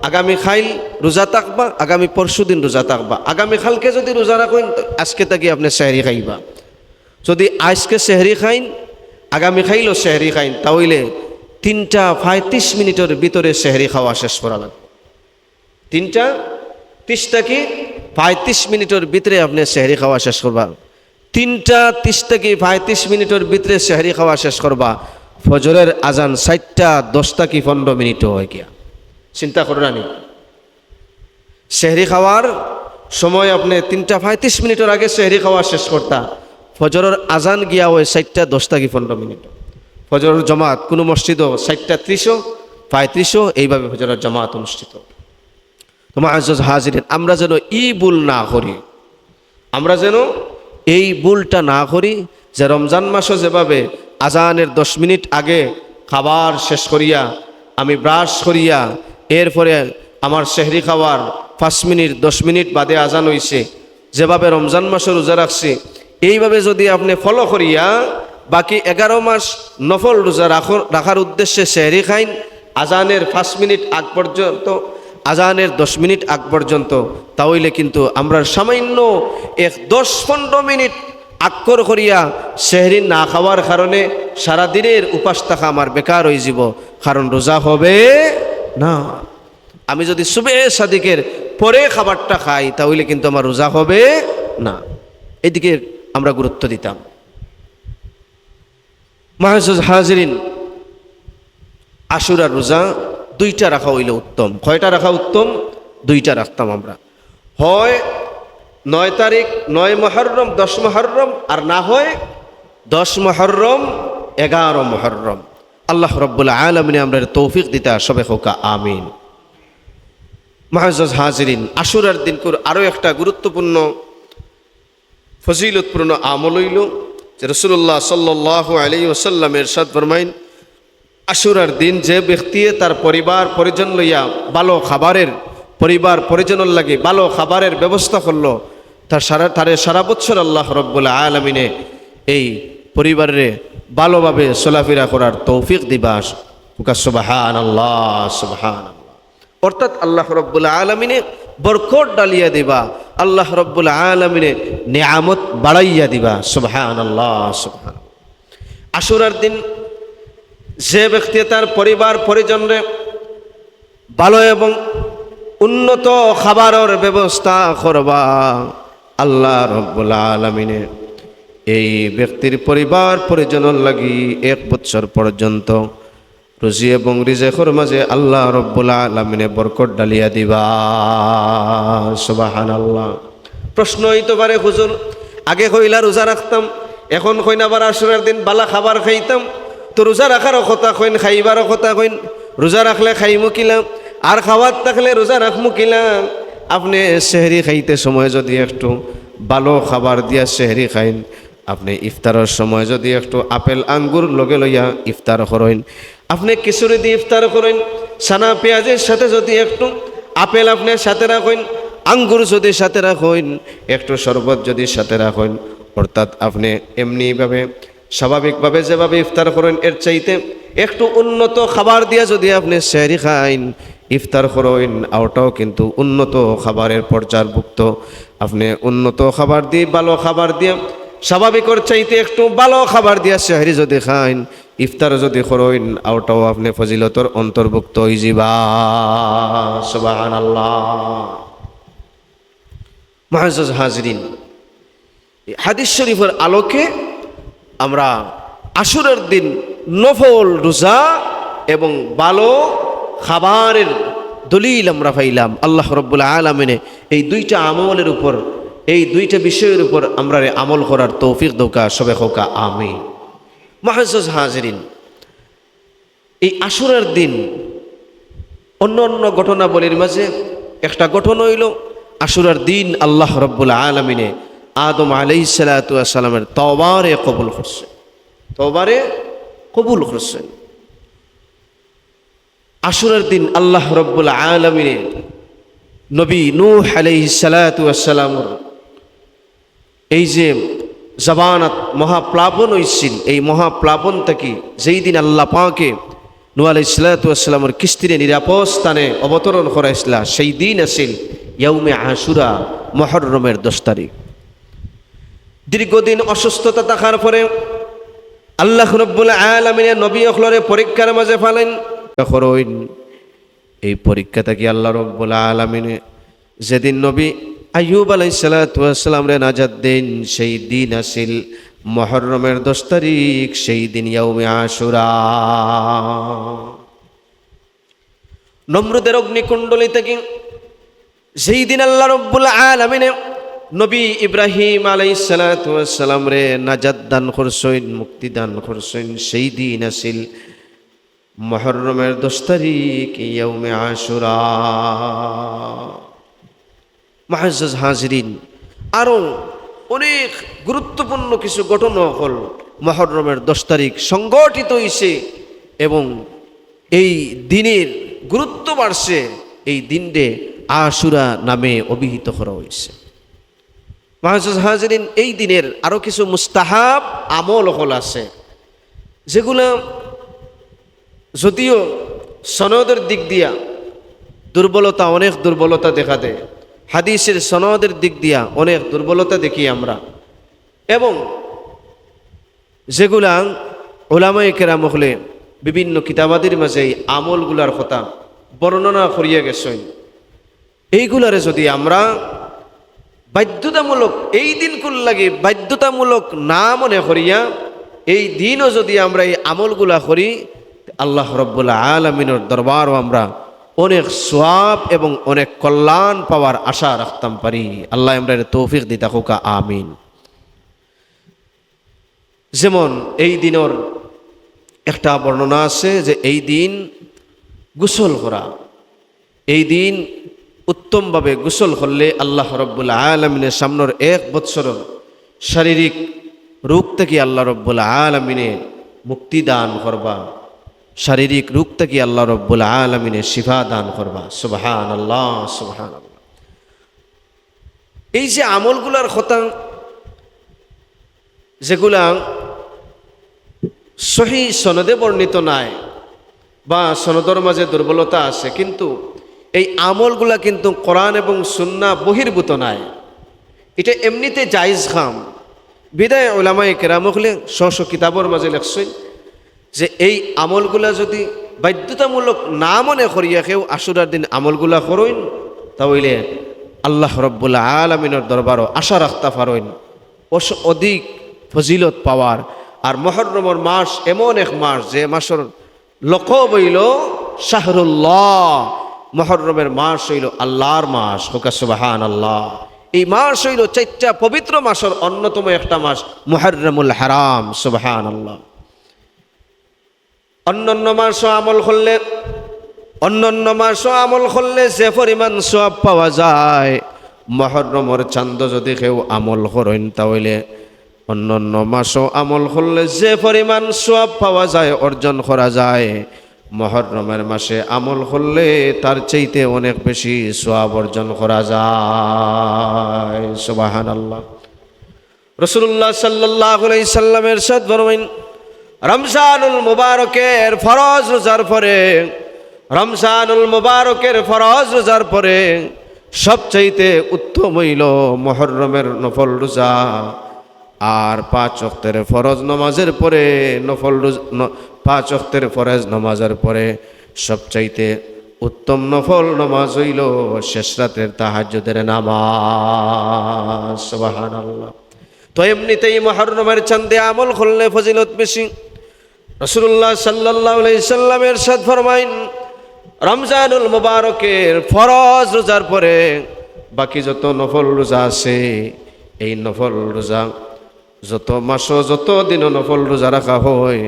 আগামী কাইল রোজা থাকবা, আগামী পরশু দিন রোজা থাকবা, আগামী কালকে যদি রোজা রাখইন, আজকে থাকি আপনে সেহরি খাইবা। যদি আজকে সেহরি খাইন, আগামী কাইলও সেহরি খাইন, তাইলে তিনটা পঁয়ত্রিশ মিনিটর ভিতরে সেহরি খাওয়া শেষ করা লাগবো। তিনটা তিরিশ থাকি পঁয়ত্রিশ মিনিটর ভিতরে আপনে সেহরি খাওয়া শেষ করবা। তিনটা তিরিশ থাকি পঁয়ত্রিশ মিনিটর ভিতরে সেহরি খাওয়া শেষ করবা। ফজরের আজান চাইরটা দশ থাকি পনেরো মিনিটও অইগিয়া। চিন্তা করো না নি? সেহরি খাওয়ার সময় আপনে তিনটা পঁয়ত্রিশ মিনিটর আগে সেহরি খাওয়া শেষ করতা, ফজরের আজান গিয়া অয় চাইরটা দশ থাকি পনেরো মিনিট। ফজরের জমাত কোনো মসজিদও চাইরটা তিরিশও, পঁয়ত্রিশও, এইভাবে ফজরের জমাত অনুষ্ঠিত। তো মুআজ্জাজ হাজিরিন, আমরা যেন এই ভুল না করি, আমরা যেন এই ভুলটা না করি যে রমজান মাসও যেভাবে আজানের দশ মিনিট আগে খাবার শেষ করিয়া, আমি ব্রাশ করিয়া, এরপরে আমার সেহরি খাওয়ার পাঁচ মিনিট, দশ মিনিট বাদে আজান অইছে, যেভাবে রমজান মাসো রোজা রাখছি, এইভাবে যুদি আপনে follow করিয়া বাকি এগারো মাস নফল রোজা রাখর-, রাখার উদ্দেশ্যে সেহরি খাইন, আজানের পাঁচ মিনিট আগ পর্যন্ত, আজানের দশ মিনিট আগ পর্যন্ত, তা অইলে কিন্তু আমরার সামান্য এক দশ পনেরো মিনিট আক্কর করিয়া সেহরি না খাওয়ার কারণে সারা দিনের উপাস থাকা আমার বেকার অইযিবো, কারণ রোজা হবে না। আমি যুদি সুবহে সাদিকের পরে খাবারটা খাই, তা অইলে কিন্তু আমার রোজা হবে না। এদিকে আমরা গুরুত্ব দিতাম। মুআজ্জাজ হাজিরিন, আশুরার রোজা দুইটা রাখা অইলে উত্তম। কয়টা রাখা উত্তম? দুইটা রাখতাম আমরা। হয় নয় তারিখ, নয় মুহররম, দশ মুহররম, আর না হয় দশ মুহররম, এগারো মুহররম। আল্লাহ রাব্বুল আলামিনে আমরারে তৌফিক দিতা, সবে কউক্কা আমিন। মুআজ্জাজ হাজিরিন, আশুরার দিনকুর আরো একটা গুরুত্বপূর্ণ ফজিলতপূর্ণ আমল অইলো যে রাসূলুল্লাহ সাল্লাল্লাহু আলাইহি ওয়াসাল্লাম ইরশাদ ফরমাইন, আশুরার দিন যে ব্যক্তিয়ে তার পরিবার পরিজন লইয়া ভালো খাবারের, পরিবার পরিজনর লাগি ভালো খাবারের ব্যবস্থা করলো, তার সারা, তারে সারা বছর আল্লাহ রাব্বুল আলামিনে এই পরিবাররে ভালোভাবে চলাফিরা করার তৌফিক দিবা। কউক্কা সুবহানাল্লাহ, সুবহানাল্লাহ। অর্থাৎ আল্লাহ রাব্বুল আলামিনে বরকত ডালিয়া দিবা, আল্লাহ রাব্বুল আলামিনে নিয়ামত বাড়াইয়া দিবা। সুবহানাল্লাহ, সুবহানাল্লাহ। আশুরার দিন যে ব্যক্তি তার পরিবার পরিজনরে ভালো এবং উন্নত খাবারর ব্যবস্থা করবা, আল্লাহ রাব্বুল আলামিনে এই ব্যক্তির পরিবার পরিজনর লাগি এক বছর পর্যন্ত রুজি এবং রিজেকর মাঝে আল্লাহ রাব্বুল আলামিনে বরকত ডালিয়া দিবা। সুবহানাল্লাহ। প্রশ্ন অইতো পারে, "হুজুর, আগে কইলা রোজা রাখতাম, এখন কইন আবার আশুরার দিন বালা খাবার খাইতাম, তো রোজা রাখারও কথা কইন, খাইবারও কথা কইন, রোজা রাখলে খাইমু কিলা, আর খাওয়াত থাকলে রোজা রাখমু কিলা?" আপনে সেহরি খাইতে সময় যুদি একটু ভালো খাবার দিয়া সেহরি খাইন, আপনে ইফতারর সময় যুদি একটু আপেল আঙ্গুর লগে লইয়া ইফতার করইন, আপনে খিচুড়ি দি ইফতার করইন, চানা পিয়াজর সাথে যুদি একটু আপেল আপনে সাথে রাখইন, আঙ্গুর যুদি সাথে রাখইন, একটু শরবত যুদি সাথে রাখইন, অর্থাৎ আপনে এমনিভাবে স্বাভাবিকভাবে যেভাবে ইফতার করইন এর চাইতে একটু উন্নত খাবার দিয়া যুদি আপনে সেহরি খাইন, ইফতার করইন, অউটাও কিন্তু উন্নত খাবারর পর্যায়ভুক্ত। আপনে উন্নত খাবার দি, ভালো খাবার দিয়া, স্বাভাবিকর চাইতে একটু ভালো খাবার দিয়া সেহরি যুদি খাইন, ইফতার যুদি করইন, অউটাও আপনে ফজিলতর অন্তর্ভুক্ত অইযিবা। সুবহানাল্লাহ। মুআজ্জাজ হাজিরিন, এই হাদিস শরীফর আলোকে আমরা আশুরার দিন নফল রোজা এবং ভালো খাবারর দলিল আমরা পাইলাম। আল্লাহ রাব্বুল আলামিনে এই দুইটা আমলর উপর, এই দুইটা বিষয়র উপর আমরারে আমল করার তৌফিক দেউক্কা, সবে কউক্কা আমিন। মুআজ্জাজ হাজিরিন, এই আশুরার দিন অন্য অন্য ঘটনাবলীর মাঝে একটা ঘটনা অইলো, আশুরার দিন আল্লাহ রাব্বুল আলামিনে আদম আলাইহিস সালাতু ওয়াস সালামর তওবারে কবুল করছে, তওবারে কবুল করছেন। আশুরার দিন আল্লাহ রাব্বুল আলামিনে নবী নূহ আলাইহিস সালাতু ওয়াস সালামর এই যে জাবানাত মহাপ্লাবন অইছিল, এই মহাপ্লাবন থাকি যেই দিন আল্লাহ পাকে নূহ আলাইহিস সালাতু ওয়াস সালামর কিস্তিরে নিরাপদ স্থানে অবতরণ করাইছলা, সেই দিন আছিল ইয়াউমে আশুরা, মুহররমর দশ তারিখ। দীর্ঘদিন অসুস্থতা থাকার পরে আল্লাহ রাব্বুল আলামিনে নবী অকলরে পরীক্ষার মাঝে ফালাইন। করইন, এই পরীক্ষা থাকি আল্লাহ রাব্বুল আলামিনে যেদিন নবী আইয়ুব আলাইহিস সালাতু ওয়াস সালামরে নাজাত দেইন, সেই দিন আছিল মুহররমর দশ তারিখ, সেই দিন ইয়াউমে আশুরা। নমরুদের অগ্নিকুণ্ডলী থাকি যেই দিন আল্লাহ রাব্বুল আলামিনে নবী ইব্রাহিম আলাইহিস সালাতু ওয়াস সালামরে নাজাত দান করছইন, মুক্তি দান করছইন, সেই দিন আছিল মুহররমর দশ তারিখ, ইয়াউমে আশুরা। মুআজ্জাজ হাজিরিন, আরো অনেক গুরুত্বপূর্ণ কিছু ঘটনা অকল মুহররমর দশ তারিখ সংঘটিত অইছে এবং এই দিনর গুরুত্ব বাড়ছে, এই দিনরে আশুরা নামে অভিহিত করা হইছে। মুআজ্জাজ হাজিরিন, এই দিনের আরো কিছু মুস্তাহাব আমল অকল আছে, যেগুলা যদিও সনদের দিক দিয়া দুর্বলতা, অনেক দুর্বলতা দেখা দেয়, হাদিসের সনদের দিক দিয়া অনেক দুর্বলতা দেখি আমরা, এবং যেগুলা উলামায়ে কেরাম অকলে বিভিন্ন কিতাবাদির মাঝে এই আমলগুলার কথা বর্ণনা করিয়া গেছইন, এইগুলারে যদি আমরা বাধ্যতামূলক, এই দিনকুর লাগি বাধ্যতামূলক না মনে করিয়া এই দিনও যদি আমরা এই আমলগুলা করি, আল্লাহ রব্বুল আলামিনের দরবারও আমরা অনেক সওয়াব এবং অনেক কল্যাণ পাওয়ার আশা রাখতাম পারি। আল্লাহ আমরারে তৌফিক দিতা হোকা, আমিন। যেমন এই দিনর একটা বর্ণনা আছে যে এই দিন গোসল করা, এই দিন উত্তমভাবে গোসল করলে আল্লাহ রব্বুল আলামিনের সামনের এক বৎসরর শারীরিক রোগ থাকি আল্লাহ রব্বুল আলামিনে মুক্তি দান করবা, শারীরিক রোগ থাকি আল্লাহ রব্বুল আলামিনে শিফা দান করবা। সুবহানাল্লাহ, সুবহানাল্লাহ। এই যে আমলগুলার কথা, যেগুলা সহি সনদে বর্ণিত নাই বা সনদর মাঝে দুর্বলতা আছে, কিন্তু এই আমলগুলা কিন্তু কোরআন এবং সুন্নাহ বহির্ভূত নাই, এটা এমনিতে জায়েজ কাম। বিধায় উলামায়ে কেরাম অকলে স্ব স্ব কিতাবর মাঝে লেখছইন যে এই আমলগুলা যদি বাধ্যতামূলক না মনে করিয়া কেউ আশুরার দিন আমলগুলা করইন, তা অইলে আল্লাহ রব্বুল আলামিনের দরবারও আশা রাখতা পারইন অস-, অধিক ফজিলত পাওয়ার। আর মুহররমর মাস এমন এক মাস, যে মাসর লকব অইল শাহরুল্লাহ, মুহররমর মাস অইল আল্লাহর মাস। হোকা সুবহানাল্লাহ। এই মাস অইল চাইরটা পবিত্র মাসর অন্যতম একটা মাস, মুহররমুল হারাম। সুবহানাল্লাহ। অন্যান্য মাসও আমল করলে, অন্যান্য মাসও আমল করলে যে পরিমাণ সওয়াব পাওয়া যায়, মুহররমর চান্দো যদি কেউ আমল করইন, তা অইলে অন্যান্য মাসও আমল করলে যে পরিমাণ সওয়াব পাওয়া যায়, অর্জন করা যায়, মুহররমর মাসে আমল করলে তার চাইতে অনেক বেশি সওয়াব অর্জন করা যায়। সুবহানাল্লাহ। রাসূলুল্লাহ সাল্লাল্লাহু আলাইহি সাল্লাম ইরশাদ ফরমাইন, রমজানুল মুবারকের ফরজ রোজার পরে, রমজানুল মুবারকের ফরজ রোজার পরে সবচাইতে উত্তম অইল মুহররমর নফল রোজা। আর পাঁচ ওয়াক্তের ফরজ নামাজের পরে নফল রোজ-, ন-, পাঁচ ওয়াক্তের ফরজ নামাজের পরে সবচাইতে উত্তম নফল নামাজ অইল শেষ রাতের তাহাজ্জুদের নামাজ। সুবহানাল্লাহ। তো এমনিতেই মুহররমর চান্দে আমল করলে ফজিলত বেশি। রাসূলুল্লাহ সাল্লাল্লাহু আলাইহি সাল্লাম ইরশাদ ফরমাইন, রমজানুল মুবারকের ফরজ রোজার পরে বাকি যত নফল রোজা আছে, এই নফল রোজা যত মাসো যত দিনও নফল রোজা রাখা হয়,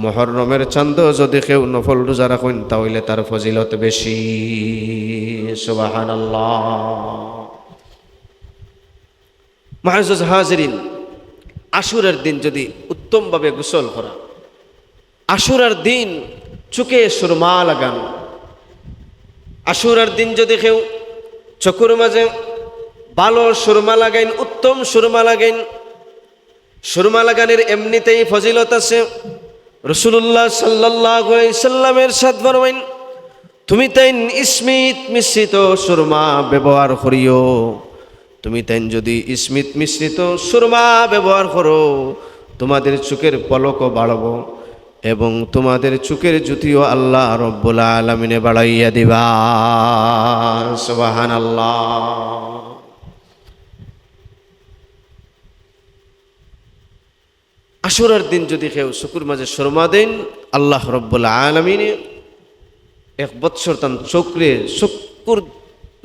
মুহররমর চান্দো যদি কেউ নফল রোজা রাখইন, তা অইলে তার ফজিলত বেশি। সুবহানাল্লাহ। মুআজ্জাজ হাজিরিন, আশুরার দিন যদি উত্তমভাবে গোসল করা, আশুরার দিন চুকে সুরমা লাগান, আশুরার দিন যদি কেউ চকুর মাঝে ভালো সুরমা লাগাইন, উত্তম সুরমা লাগাইন, সুরমা লাগানির এমনিতেই ফজিলত আছে। রাসূলুল্লাহ সাল্লাল্লাহু আলাইহি সাল্লাম ইরশাদ ফরমাইন, তুমি তাইন ইসমিত মিশ্রিত সুরমা ব্যবহার করিও। তুমি তাইন যদি ইসমিত মিশ্রিত সুরমা ব্যবহার করো, তোমাদের চুকের পলকও বাড়বো এবং তোমাদের চুকের জ্যোতিও আল্লাহ রব্বুল আলামিনে বাড়াইয়া দিবা। সুবহানাল্লাহ। আশুরার দিন যদি কেউ চকুর মাঝে সুরমা দেইন, আল্লাহ রব্বুল আলামিনে এক বৎসর তান চকুরে, চকুর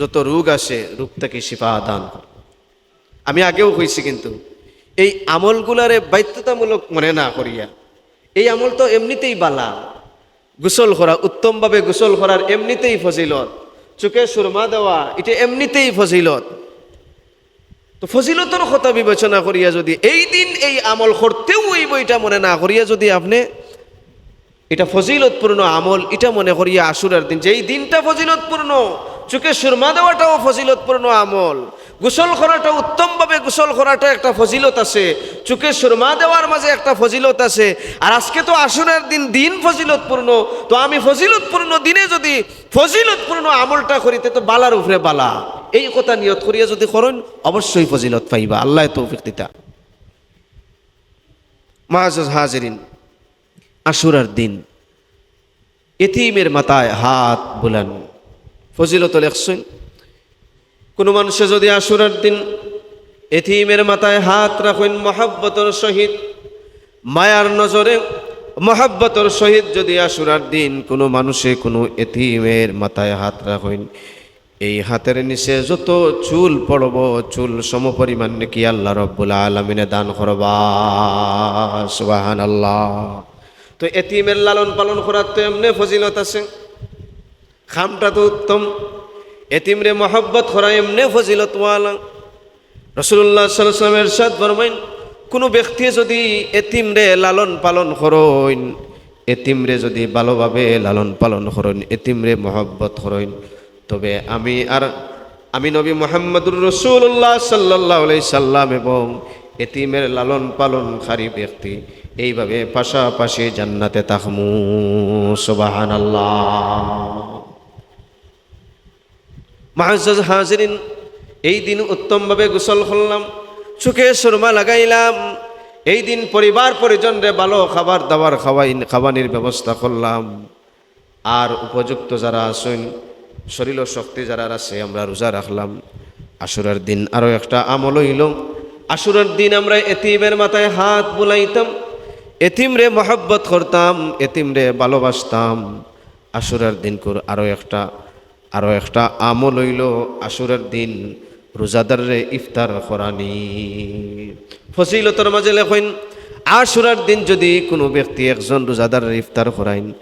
যত রোগ আছে, রোগ থাকি শিফা দান করে। আমি আগেও কইছি, কিন্তু এই আমলগুলারে বাধ্যতামূলক মনে না করিয়া, এই আমল তো এমনিতেই বালা, গোসল করা, উত্তমভাবে গোসল করার এমনিতেই ফজিলত, চুকে সুরমা দেওয়া, এটা এমনিতেই ফজিলত। তো ফজিলতর কথা বিবেচনা করিয়া যদি এই দিন এই আমল করতেউ অইবো, এটা মনে না করিয়া যদি আপনে এটা ফজিলতপূর্ণ আমল, এটা মনে করিয়া আশুরার দিন, যেই দিনটা ফজিলতপূর্ণ, চুকে সুরমা দেওয়াটাও ফজিলতপূর্ণ আমল। গোসল করাটা, উত্তমভাবে গোসল করাটা একটা ফজিলত আছে। চুকে সুরমা দেওয়ার মাঝে একটা ফজিলত আছে। আর আজকে তো আশুরার দিন, দিন ফজিলতপূর্ণ। তো আমি ফজিলতপূর্ণ দিনে যদি ফজিলতপূর্ণ আমলটা করি, তে তো বালার উপরে বালা। এই কথা নিয়ত করিয়া যদি করইন, অবশ্যই ফজিলত পাইবা। আল্লায় তৌফিক দিতা। মুআজ্জাজ হাজিরিন, আশুরার দিন এতিমের মাথায় হাত বুলান। ফজিলতো লেখছইন, কুনু মানষে যুদি আশুরার দিন এতিমের মাথায় হাত রাখইন মহব্বতর সহিত, মায়ার নজরে, মহব্বতর সহিত যুদি আশুরার দিন কুনু মানষে কুনু এতিমের মাথায় হাত রাখইন, এই হাতের নিচে যত চুল পড়বো, চুল সমপরিমাণ নেকি আল্লাহ রব্বুল আলামিনে দান করবা। সুবহানাল্লাহ। তো এতিমের লালন পালন করার তো এমনে ফজিলত আছে, কামটা তো উত্তম। এতিমরে মহব্বত করা এমনে ফজিলতওয়ালা। রাসূলুল্লাহ সাল্লাল্লাহু আলাইহি ওয়াসাল্লাম ইরশাদ ফরমাইন, কুনু ব্যক্তি যুদি এতিমরে লালন পালন করইন, এতিমরে যুদি ভালোভাবে লালন পালন করইন, এতিমরে মহব্বত করইন, তবে আমি আর আমি নবী মুহাম্মদুর রাসূলুল্লাহ সাল্লাল্লাহু আলাইহি সাল্লাম এবং এতিমের লালন পালনকারী ব্যক্তি এইভাবে পাশাপাশি জান্নাতে থাকমু। সুবহানাল্লাহ। মুআজ্জাজ হাজিরিন, এই দিন উত্তমভাবে গোসল করলাম, চুকে সুরমা লাগাইলাম, এই দিন পরিবার পরিজনরে ভালো খাবার দাবার খাওয়াই, খাওয়ানির ব্যবস্থা করলাম। আর উপযুক্ত যারা আছইন, শরীর ও শক্তি যারার আছে, আমরা রোজা রাখলাম। আশুরার দিন আরো একটা আমল অইলো, আশুরার দিন আমরা এতিমের মাথায় হাত বুলাইতাম, এতিমরে মহব্বত করতাম, এতিমরে ভালোবাসতাম। আশুরার দিনকুর আরো একটা, আরো একটা আমল অইলো আশুরার দিন রোজাদাররে ইফতার করানি। ফজিলতর মাঝে লেখইন, আশুরার দিন যুদি কুনু ব্যক্তি একজন রোজাদাররে ইফতার করাইন,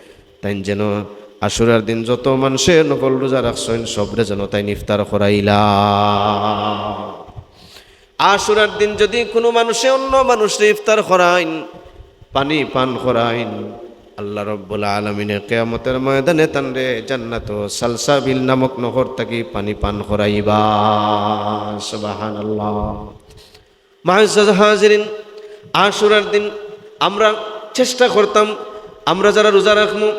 তাইন যেন আশুরার দিন যত মানষে নফল রোজা রাখছইন, সবরে যেন তাইন ইফতার করাইলা। আশুরার দিন যুদি কুনু মানষে অন্য মানষরে ইফতার করাইন, পানি পান করাইন, আল্লাহ রব্বুল আলামিনে কিয়ামতের ময়দানে তানরে জান্নাতো সালসাবিল নামক নহর থাকি পানি পান করাইবা। সুবহানাল্লাহ। মুআজ্জাজ হাজিরিন, আশুরার দিন আমরা চেষ্টা করতাম, আমরা যারা রোজা রাখমু,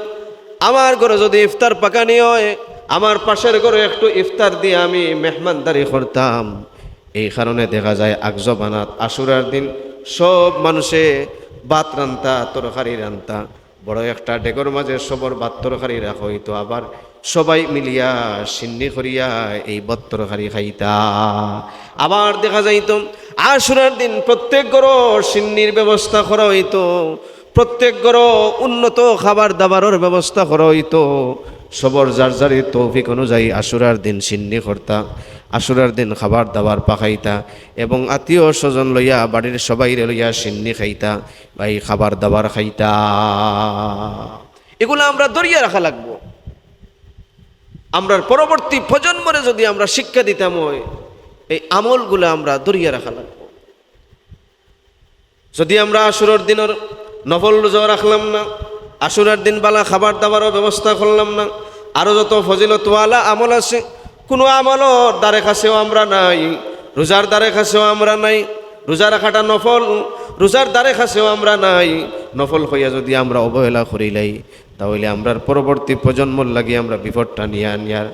আমার ঘরো যুদি ইফতার পাকানি অয়, আমার পাশের ঘরো একটু ইফতার দিয়া আমি মেহমানদারি করতাম। এই কারণে দেখা যায়, আগ জমানাত আশুরার দিন সব মানষে ভাত রানতা, তরকারি রানতা, বড় একটা ডেগর মাঝে সবর ভাত তরকারি রাখা অইতো, আবার সবাই মিলিয়া শিন্নি করিয়া এই ভাত তরকারি খাইতা। আবার দেখা যাইতো, আশুরার দিন প্রত্যেক ঘরো শিন্নির ব্যবস্থা করা অইতো, প্রত্যেক ঘরো উন্নত খাবার দাবারর ব্যবস্থা করা অইতো। সবর যার যার তৌফিক অনুযায়ী আশুরার দিন শিন্নি করতা, আশুরার দিন খাবার দাবার পাকাইতা এবং আত্মীয় স্বজন লইয়া, বাড়ির সবাইরে লইয়া শিন্নি খাইতা, বা এই খাবার দাবার খাইতা। এগুলা আমরা ধরিয়া রাখা লাগবো। আমরার পরবর্তী প্রজন্মরে যুদি আমরা শিক্ষা দিতাম অয়, এই আমলগুলা আমরা ধরিয়া রাখা লাগবো। যুদি আমরা আশুরার দিনর নফল রোজা রাখলাম না, আশুরার দিন বালা খাবার দাবারও ব্যবস্থা করলাম না, আরো যত ফজিলতওয়ালা আমল আছে, কুনু আমলর ধারে কাছেও আমরা নাই, রোজার ধারে কাছেও আমরা নাই। রোজা রাখাটা নফল, রোজার ধারে কাছেও আমরা নাই। নফল কইয়া যুদি আমরা অবহেলা করিলাই, তাহলে আমরার পরবর্তী প্রজন্মর লাগি আমরা বিপদটা নিয়া আনিয়ার।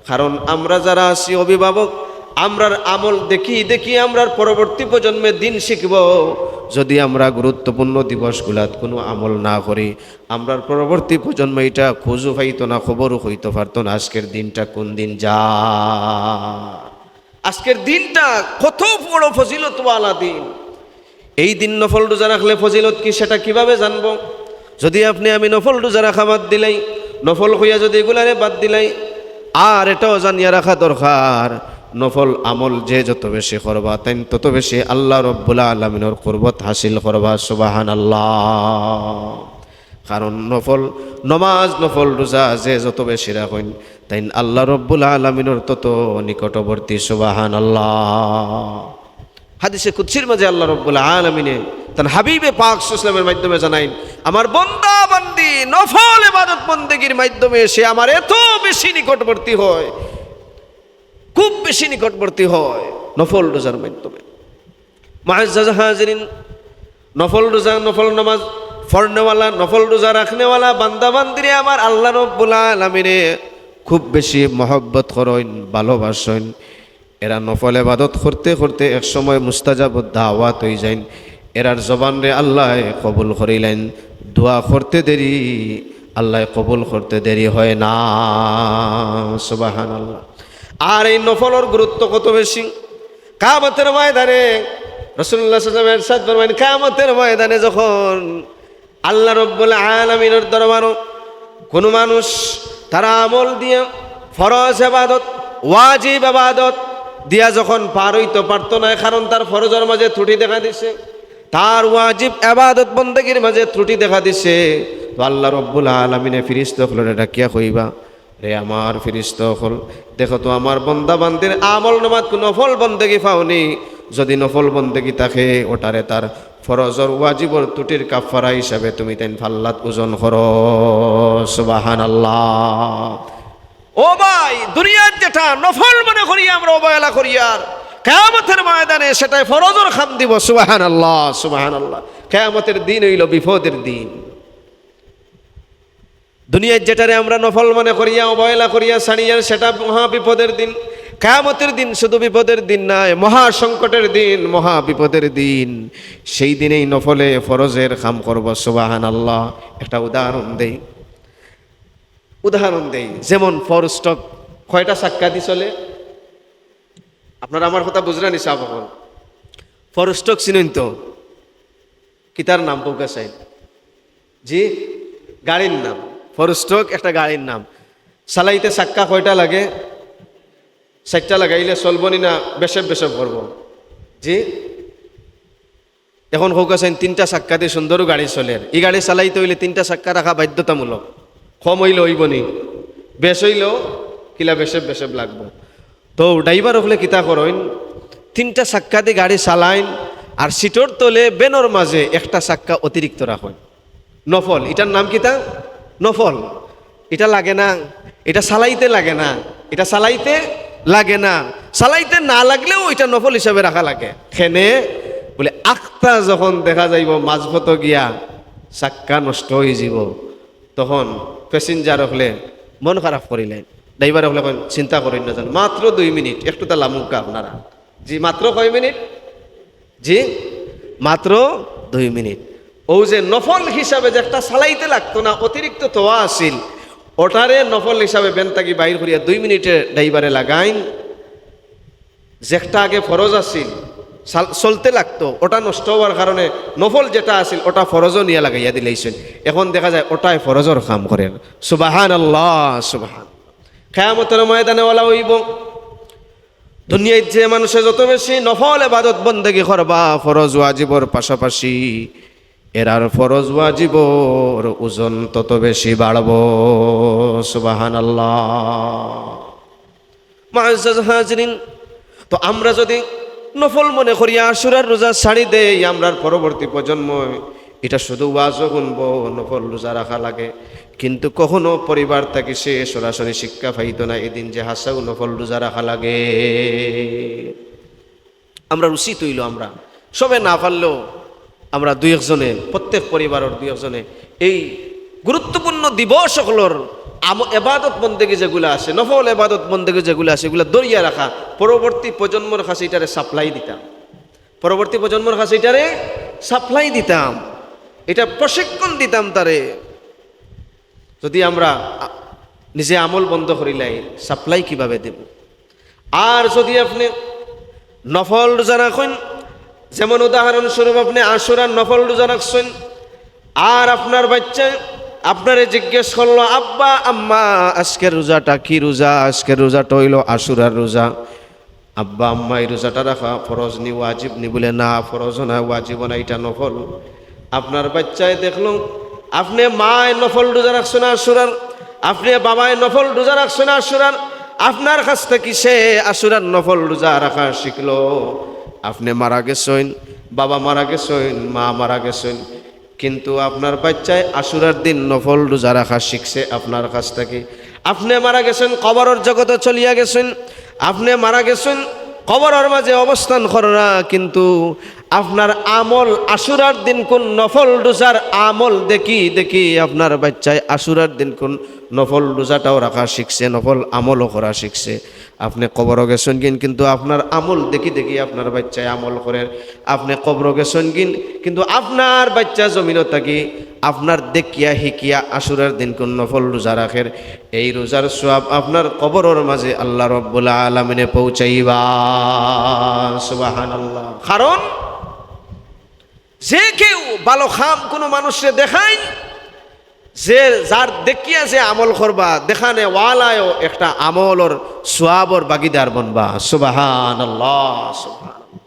কারণ আমরা যারা আছি অভিভাবক, আমরার আমল দেখি দেখি আমরার পরবর্তী প্রজন্মে দিন শিখবো। যুদি আমরা গুরুত্বপূর্ণ দিবসগুলাত কুনু আমল না করি, আমরার পরবর্তী প্রজন্ম ইটা খুঁজও পাইতো না, খবরও কইতো পারতো না আজকের দিনটা কুন দিন যা। আজকের দিনটা কত বড় ফজিলতওয়ালা দিন। এই দিন নফল রোজা রাখলে ফজিলত কি, সেটা কিভাবে জানবো? যুদি আপনে আমি নফল রোজা রাখা বাদ দিলাই, নফল কইয়া যুদি এগুলারে বাদ দিলাই, আর এটাও জানিয়া রাখা দরকার, নফল আমল যে যত বেশি করবা, তাইন তত বেশি আল্লাহ রব্বুল আলামিনর কুরবত হাসিল করবা। সুবহানাল্লাহ। কারণ নফল নমাজ, নফল রোজা যে যত বেশি রাখইন, তাইন আল্লাহ রব্বুল আলামিনর তত নিকটবর্তী। সুবহানাল্লাহ। হাদিসে কুদসির মাঝে আল্লাহ রব্বুল আলামিনে তান হাবিবে পাক সাল্লাল্লাহু আলাইহি ওয়াসাল্লামের মাধ্যমে জানাইন, "আমার বন্দা বান্দি নফল ইবাদত বন্দেগীর মাধ্যমে সে আমার এত বেশি নিকটবর্তী হয়, খুব বেশি নিকটবর্তী হয় নফল রোজার মাধ্যমে। মুআজ্জাজ হাজিরিন, নফল রোজা, নফল নামাজ পড়নেওয়ালা, নফল রোজা রাখনেওয়ালা বান্দা বান্দিরে আমার আল্লাহ রব্বুল আলামিনে খুব বেশি মহব্বত করইন, ভালোবাসইন। এরা নফল ইবাদত করতে করতে এক সময় মুস্তাজাব দাওয়াত অই যাইন। এরার জবানরে আল্লায় কবুল করিলাইন। দোয়া করতে দেরি, আল্লায় কবুল করতে দেরি হয় না। সুবহানাল্লাহ। আর এই নফলর গুরুত্ব কত বেশি! কিয়ামতের ময়দানে রাসূলুল্লাহ সাল্লাল্লাহু আলাইহি ওয়াসাল্লাম ইরশাদ ফরমাইন, কিয়ামতের ময়দানে যখন আল্লাহ রব্বুল আলামিনের দরবারো কোনো মানুষ তার আমল দিয়া, ফরজ ইবাদত, ওয়াজিব ইবাদত দিয়া যখন পার অইতো পারতো নায়, কারণ তার ফরজর মাঝে ত্রুটি দেখা দিছে, তার ওয়াজিব ইবাদত বন্দেগীর মাঝে ত্রুটি দেখা দিছে, তো আল্লাহ রব্বুল আলামিনে ফিরিস্তা অকলরে ডাকিয়া কইবা, "রে আমার ফিরিস্তা অকল, দেখো তো আমার বন্দা বান্দির আমল নামাত কুনু নফল বন্দেগী পাওনি, যদি নফল বন্দেগী থাকে, ওটারে তার ফরজর ওয়াজিবর ত্রুটির কাফফারা হিসাবে তুমি তাইন ফাল্লাত ওজন করো।" সুবহানাল্লাহ। ও ভাই, দুনিয়াত যেটা নফল মনে করি আমরা অবহেলা করি, আর কিয়ামতের ময়দানে সেটাই ফরজর কাম দিব। সুবহানাল্লাহ, সুবহানাল্লাহ। কিয়ামতের দিন অইলো বিপদের দিন। দুনিয়াত যেটারে আমরা নফল মনে করিয়া, অবহেলা করিয়া ছাড়িয়ার, সেটা মহা বিপদের দিন। কিয়ামতের দিন শুধু বিপদের দিন নায়, মহা সংকটের দিন, মহা বিপদের দিন। সেই দিনেই নফলে ফরজের কাম করব। সুবহানাল্লাহ। একটা উদাহরণ দেই, উদাহরণ দেই, যেমন ফোর স্ট্রোক কয়টা চাক্কা দি চলে? আপনারা আমার কথা বুঝরা নি সাব অকল? ফোর স্ট্রোক চিনইন তো? কিতার নাম কউক্কা চাইন? জি, গাড়ির নাম। ফোর স্ট্রোক একটা গাড়ির নাম। চালাইতে চাক্কা কয়টা লাগে? চাইরটা লাগাইলে চলবো নি না বেশেপ বেশেপ করবো? জি, এখন কউক্কা চাইন, তিনটা চাক্কা দি সুন্দর গাড়ি চলের। ই গাড়ি চালাইতে অইলে তিনটা চাক্কা রাখা বাধ্যতামূলক। কম অইলে অইবো নি, বেশ অইলেও কিলা বেশেপ বেশেপ লাগবো। তো ড্রাইভার অকলে কিতা করইন, তিনটা চাক্কা দি গাড়ি চালাইন, আর সিটর তলে ভ্যানর মাঝে একটা চাক্কা অতিরিক্ত রাখইন। নফল, ইটার নাম কিতা? নফল। ইটা লাগে না, ইটা চালাইতে লাগে না, ইটা চালাইতে লাগে না। চালাইতে না লাগলেও ইটা নফল হিসাবে রাখা লাগে। কেনে? বুলে আখতা যখন দেখা যাইবো মাঝপথো গিয়া চাক্কা নষ্ট অইযিবো, তখন প্যাসেঞ্জার অকলে মন খারাপ করিলাইন। ড্রাইভার অকলে কইন, "চিন্তা করইন না জান, মাত্র দুই মিনিট, একটুতা লামুক্কা আপনারা।" জি, মাত্র কয় মিনিট? জি, মাত্র দুই মিনিট। অউ যে নফল হিসাবে যে একটা চালাইতে লাগতো না, অতিরিক্ত তোয়া আছিল, ওটারে নফল হিসাবে ভ্যান থাকি বাইর করিয়া দুই মিনিটে ড্রাইভারে লাগাইন। যেটা আগে ফরজ আছিল, চাল-, চলতে লাগতো, ওটা নষ্ট অওয়ার কারণে নফল যেটা আছিল, ওটা ফরজও নিয়া লাগাইয়া দিলাইছইন। এখন দেখা যায় ওটায় ফরজর কাম করের। সুবহানাল্লাহ, সুবহান। কিয়ামতর ময়দানে অলা অইবো। দুনিয়াত যে মানুষে যত বেশি নফল ইবাদত বন্দেগী করবা, ফরজ ওয়াজিবর পাশাপাশি, এরার ফরজ ওয়াজিবর ওজন তত বেশি বাড়বো। সুবহানাল্লাহ। মুআজ্জাজ হাজিরিন, তো আমরা যদি নফল মনে করি আশুরার রোজা ছাড়ি দেই, আমরার পরবর্তী প্রজন্ম ইটা শুধু ওয়াজও হুনবো, নফল রোজা রাখা লাগে, কিন্তু কখনো পরিবার থাকি সে সরাসরি শিক্ষা পাইতো না এদিন যে হাছাউ নফল রোজা রাখা লাগে। আমরার উচিত অইলো আমরা সবে না পারলেও আমরা দুই একজনে, প্রত্যেক পরিবারর দুই একজনে এই গুরুত্বপূর্ণ দিবস অকলর আম-, এবাদত বন্দেগী যেগুলা আছে, নফল এবাদত বন্দেগী যেগুলা আছে, এগুলা ধরিয়া রাখা, পরবর্তী প্রজন্মর কাছে ইটারে সাপ্লাই দিতাম, পরবর্তী প্রজন্মর কাছে ইটারে সাপ্লাই দিতাম, ইটা প্রশিক্ষণ দিতাম তারে। যদি আমরা আ-, নিজে আমল বন্ধ করিলাই, সাপ্লাই কিভাবে দেব? আর যদি আপনে নফল রোজা রাখইন, যেমন উদাহরণস্বরূপ আপনে আশুরার নফল রোজা রাখছইন, আর আপনার বাইচ্চায় আপনারে জিজ্ঞেস করলো, "আব্বা, আম্মা, আজকের রোজাটা কি রোজা?" আজকের রোজাটা অইলো আশুরার রোজা। আব্বা, আম্মা, ই রোজাটা রাখা ফরজ নি, ওয়াজিব নি? বুলে, "না, ফরজও না, ওয়াজিবও না, ইটা নফল।" আপনার বাইচ্চায় দেখলো, আপনে মায় নফল রোজা রাখছইন আশুরার, আপনে বাবায় নফল রোজা রাখছইন আশুরার, আপনার কাছ থাকি সে আশুরার নফল রোজা রাখা শিখলো। আপনে মারা গেছইন, বাবা মারা গেছইন, মা মারা গেছইন, কিন্তু আপনার বাইচ্চায় আশুরার দিন নফল রোজা রাখা শিখছে আপনার কাছ থাকি। আপনে মারা গেছইন, কবরর জগতো চলিয়া গেছইন, আপনে মারা গেছইন, কবরর মাঝে অবস্থান কররা, কিন্তু আপনার আমল, আশুরার দিনকুন নফল রোজার আমল দেখি দেখি আপনার বাইচ্চায় আশুরার দিনকুন নফল রোজাটাও রাখা শিখছে, নফল আমলও করা শিখছে। আপনে কবরো গেছইনগিন, কিন্তু আপনার আমল দেখি দেখি আপনার বাইচ্চায় আমল করের। আপনে কবরো গেছইনগিন, কিন্তু আপনার বাইচ্চা জমিনো থাকি আপনার দেখিয়া হিকিয়া আশুরার দিনকুন নফল রোজা রাখের। এই রোজার সওয়াব আপনার কবরর মাঝে আল্লাহ রব্বুল আলামিনে পৌঁছাইবা। সুবহানাল্লাহ। কারণ যে কেউ ভালো কাম কুনু মানুষরে দেখাইন, যে যার দেখিয়া যে আমল করবা, দেখানেওয়ালায়ও একটা আমলর সওয়াবর ভাগীদার বনবা। সুবহানাল্লাহ, সুবহানাল্লাহ।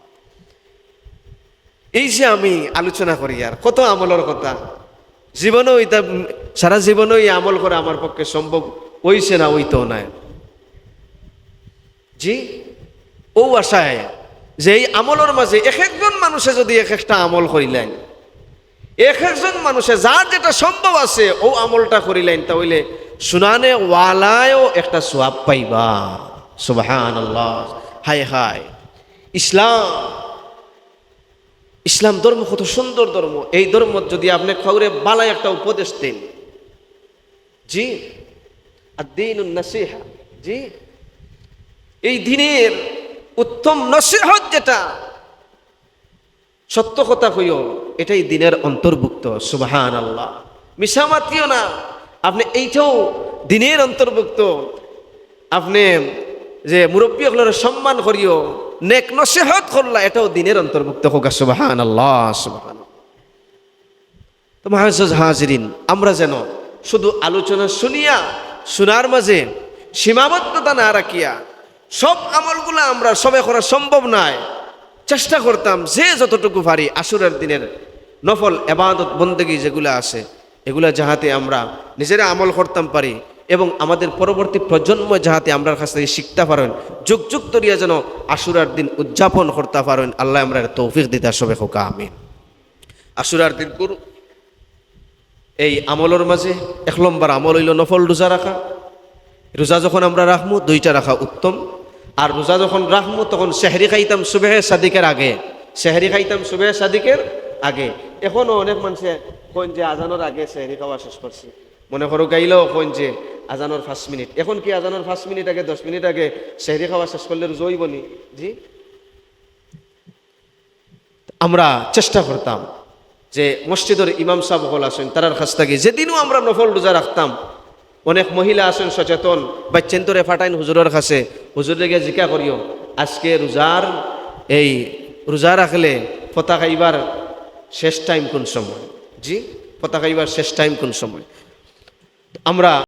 এই যে আমি আলোচনা করিয়ার কত আমলর কথা, জীবনেও ইতা, সারা জীবনেও ই আমল করা আমার পক্ষে সম্ভব অইছে না, অইতো নায়। জি, অউ আশায় যে এই আমলর মাঝে এক একজন মানুষে যদি এক একটা আমল করিলাইন, এক একজন মানুষে যার যেটা সম্ভব আছে অউ আমলটা করিলাইন, তা অইলে শুনানেওয়ালায়ও একটা সওয়াব পাইবা। সুবহানাল্লাহ। হায় হায়, ইসলাম, ইসলাম ধর্ম কত সুন্দর ধর্ম। এই ধর্মত যদি আপনে কাউরে ভালা একটা উপদেশ দেইন, জি, আদ্দিনুন নাসিহা, জি, এই দ্বীনের উত্তম নসিহত যেটা, সত্য কথা কইও, এটাই দ্বীনের অন্তর্ভুক্ত। সুবহানাল্লাহ। মিছা মাতিও না, আপনে এইটাও দ্বীনের অন্তর্ভুক্ত। আপনে যে মুরব্বী অকলরে সম্মান করিও, নেক নসিহত করলা, এটাও দ্বীনের অন্তর্ভুক্ত। কউক্কা সুবহানাল্লাহ, সুবহানাল্লাহ। তো মুআজ্জাজ হাজিরিন, আমরা যেন শুধু আলোচনা শুনিয়া, শুনার মাঝে সীমাবদ্ধতা না রাখিয়া, সব আমলগুলা আমরা সবে করা সম্ভব নায়, চেষ্টা করতাম যে যতটুকু পারি আশুরার দ্বীনের নফল এবাদত বন্দেগী যেগুলা আছে, এগুলা যাহাতে আমরা নিজেরা আমল করতাম পারি এবং আমাদের পরবর্তী প্রজন্ম যাহাতে আমরার কাছ থাকি শিখতা পারইন, যুগ যুগ ধরিয়া যেন আশুরার দ্বীন উদযাপন করতা পারইন। আল্লায় আমরারে তৌফিক দিতা, সবে কউক্কা আমিন। আশুরার দ্বীনকুর এই আমলর মাঝে এক নম্বর আমল অইলো নফল রোজা রাখা। রোজা যখন আমরা রাখমু, দুইটা রাখা উত্তম। আর রোজা যখন রাখমু, তখন সেহরি খাইতাম সুবহে সাদিকের আগে। সেহরি খাইতাম সুবহে সাদিকের আগে। এখনো অনেক মানষে কইন যে আজানর আগে সেহরি খাওয়া শেষ করছি। মনে করো গাইলেও কইন যে আজানর পাঁচ মিনিট। এখন কি আজানর পাঁচ মিনিট আগে, দশ মিনিট আগে সেহরি খাওয়া শেষ করলে রোজা অইবো নি? জি? আমরা চেষ্টা করতাম যে মসজিদর ইমাম সাব অকল আছইন, তারার কাছ থাকি যেদিনও আমরা নফল রোজা রাখতাম, অনেক মহিলা আছইন সচেতন, বাইচ্চাইন্তরে পাঠাইন হুজুরর কাছে, হুজুররে গিয়া জিকা করিও, আজকে রোজার, এই রোজা রাখলে ফতা খাইবার শেষ টাইম কুন সময়? জি, ফতা খাইবার শেষ টাইম কুন সময়? আমরা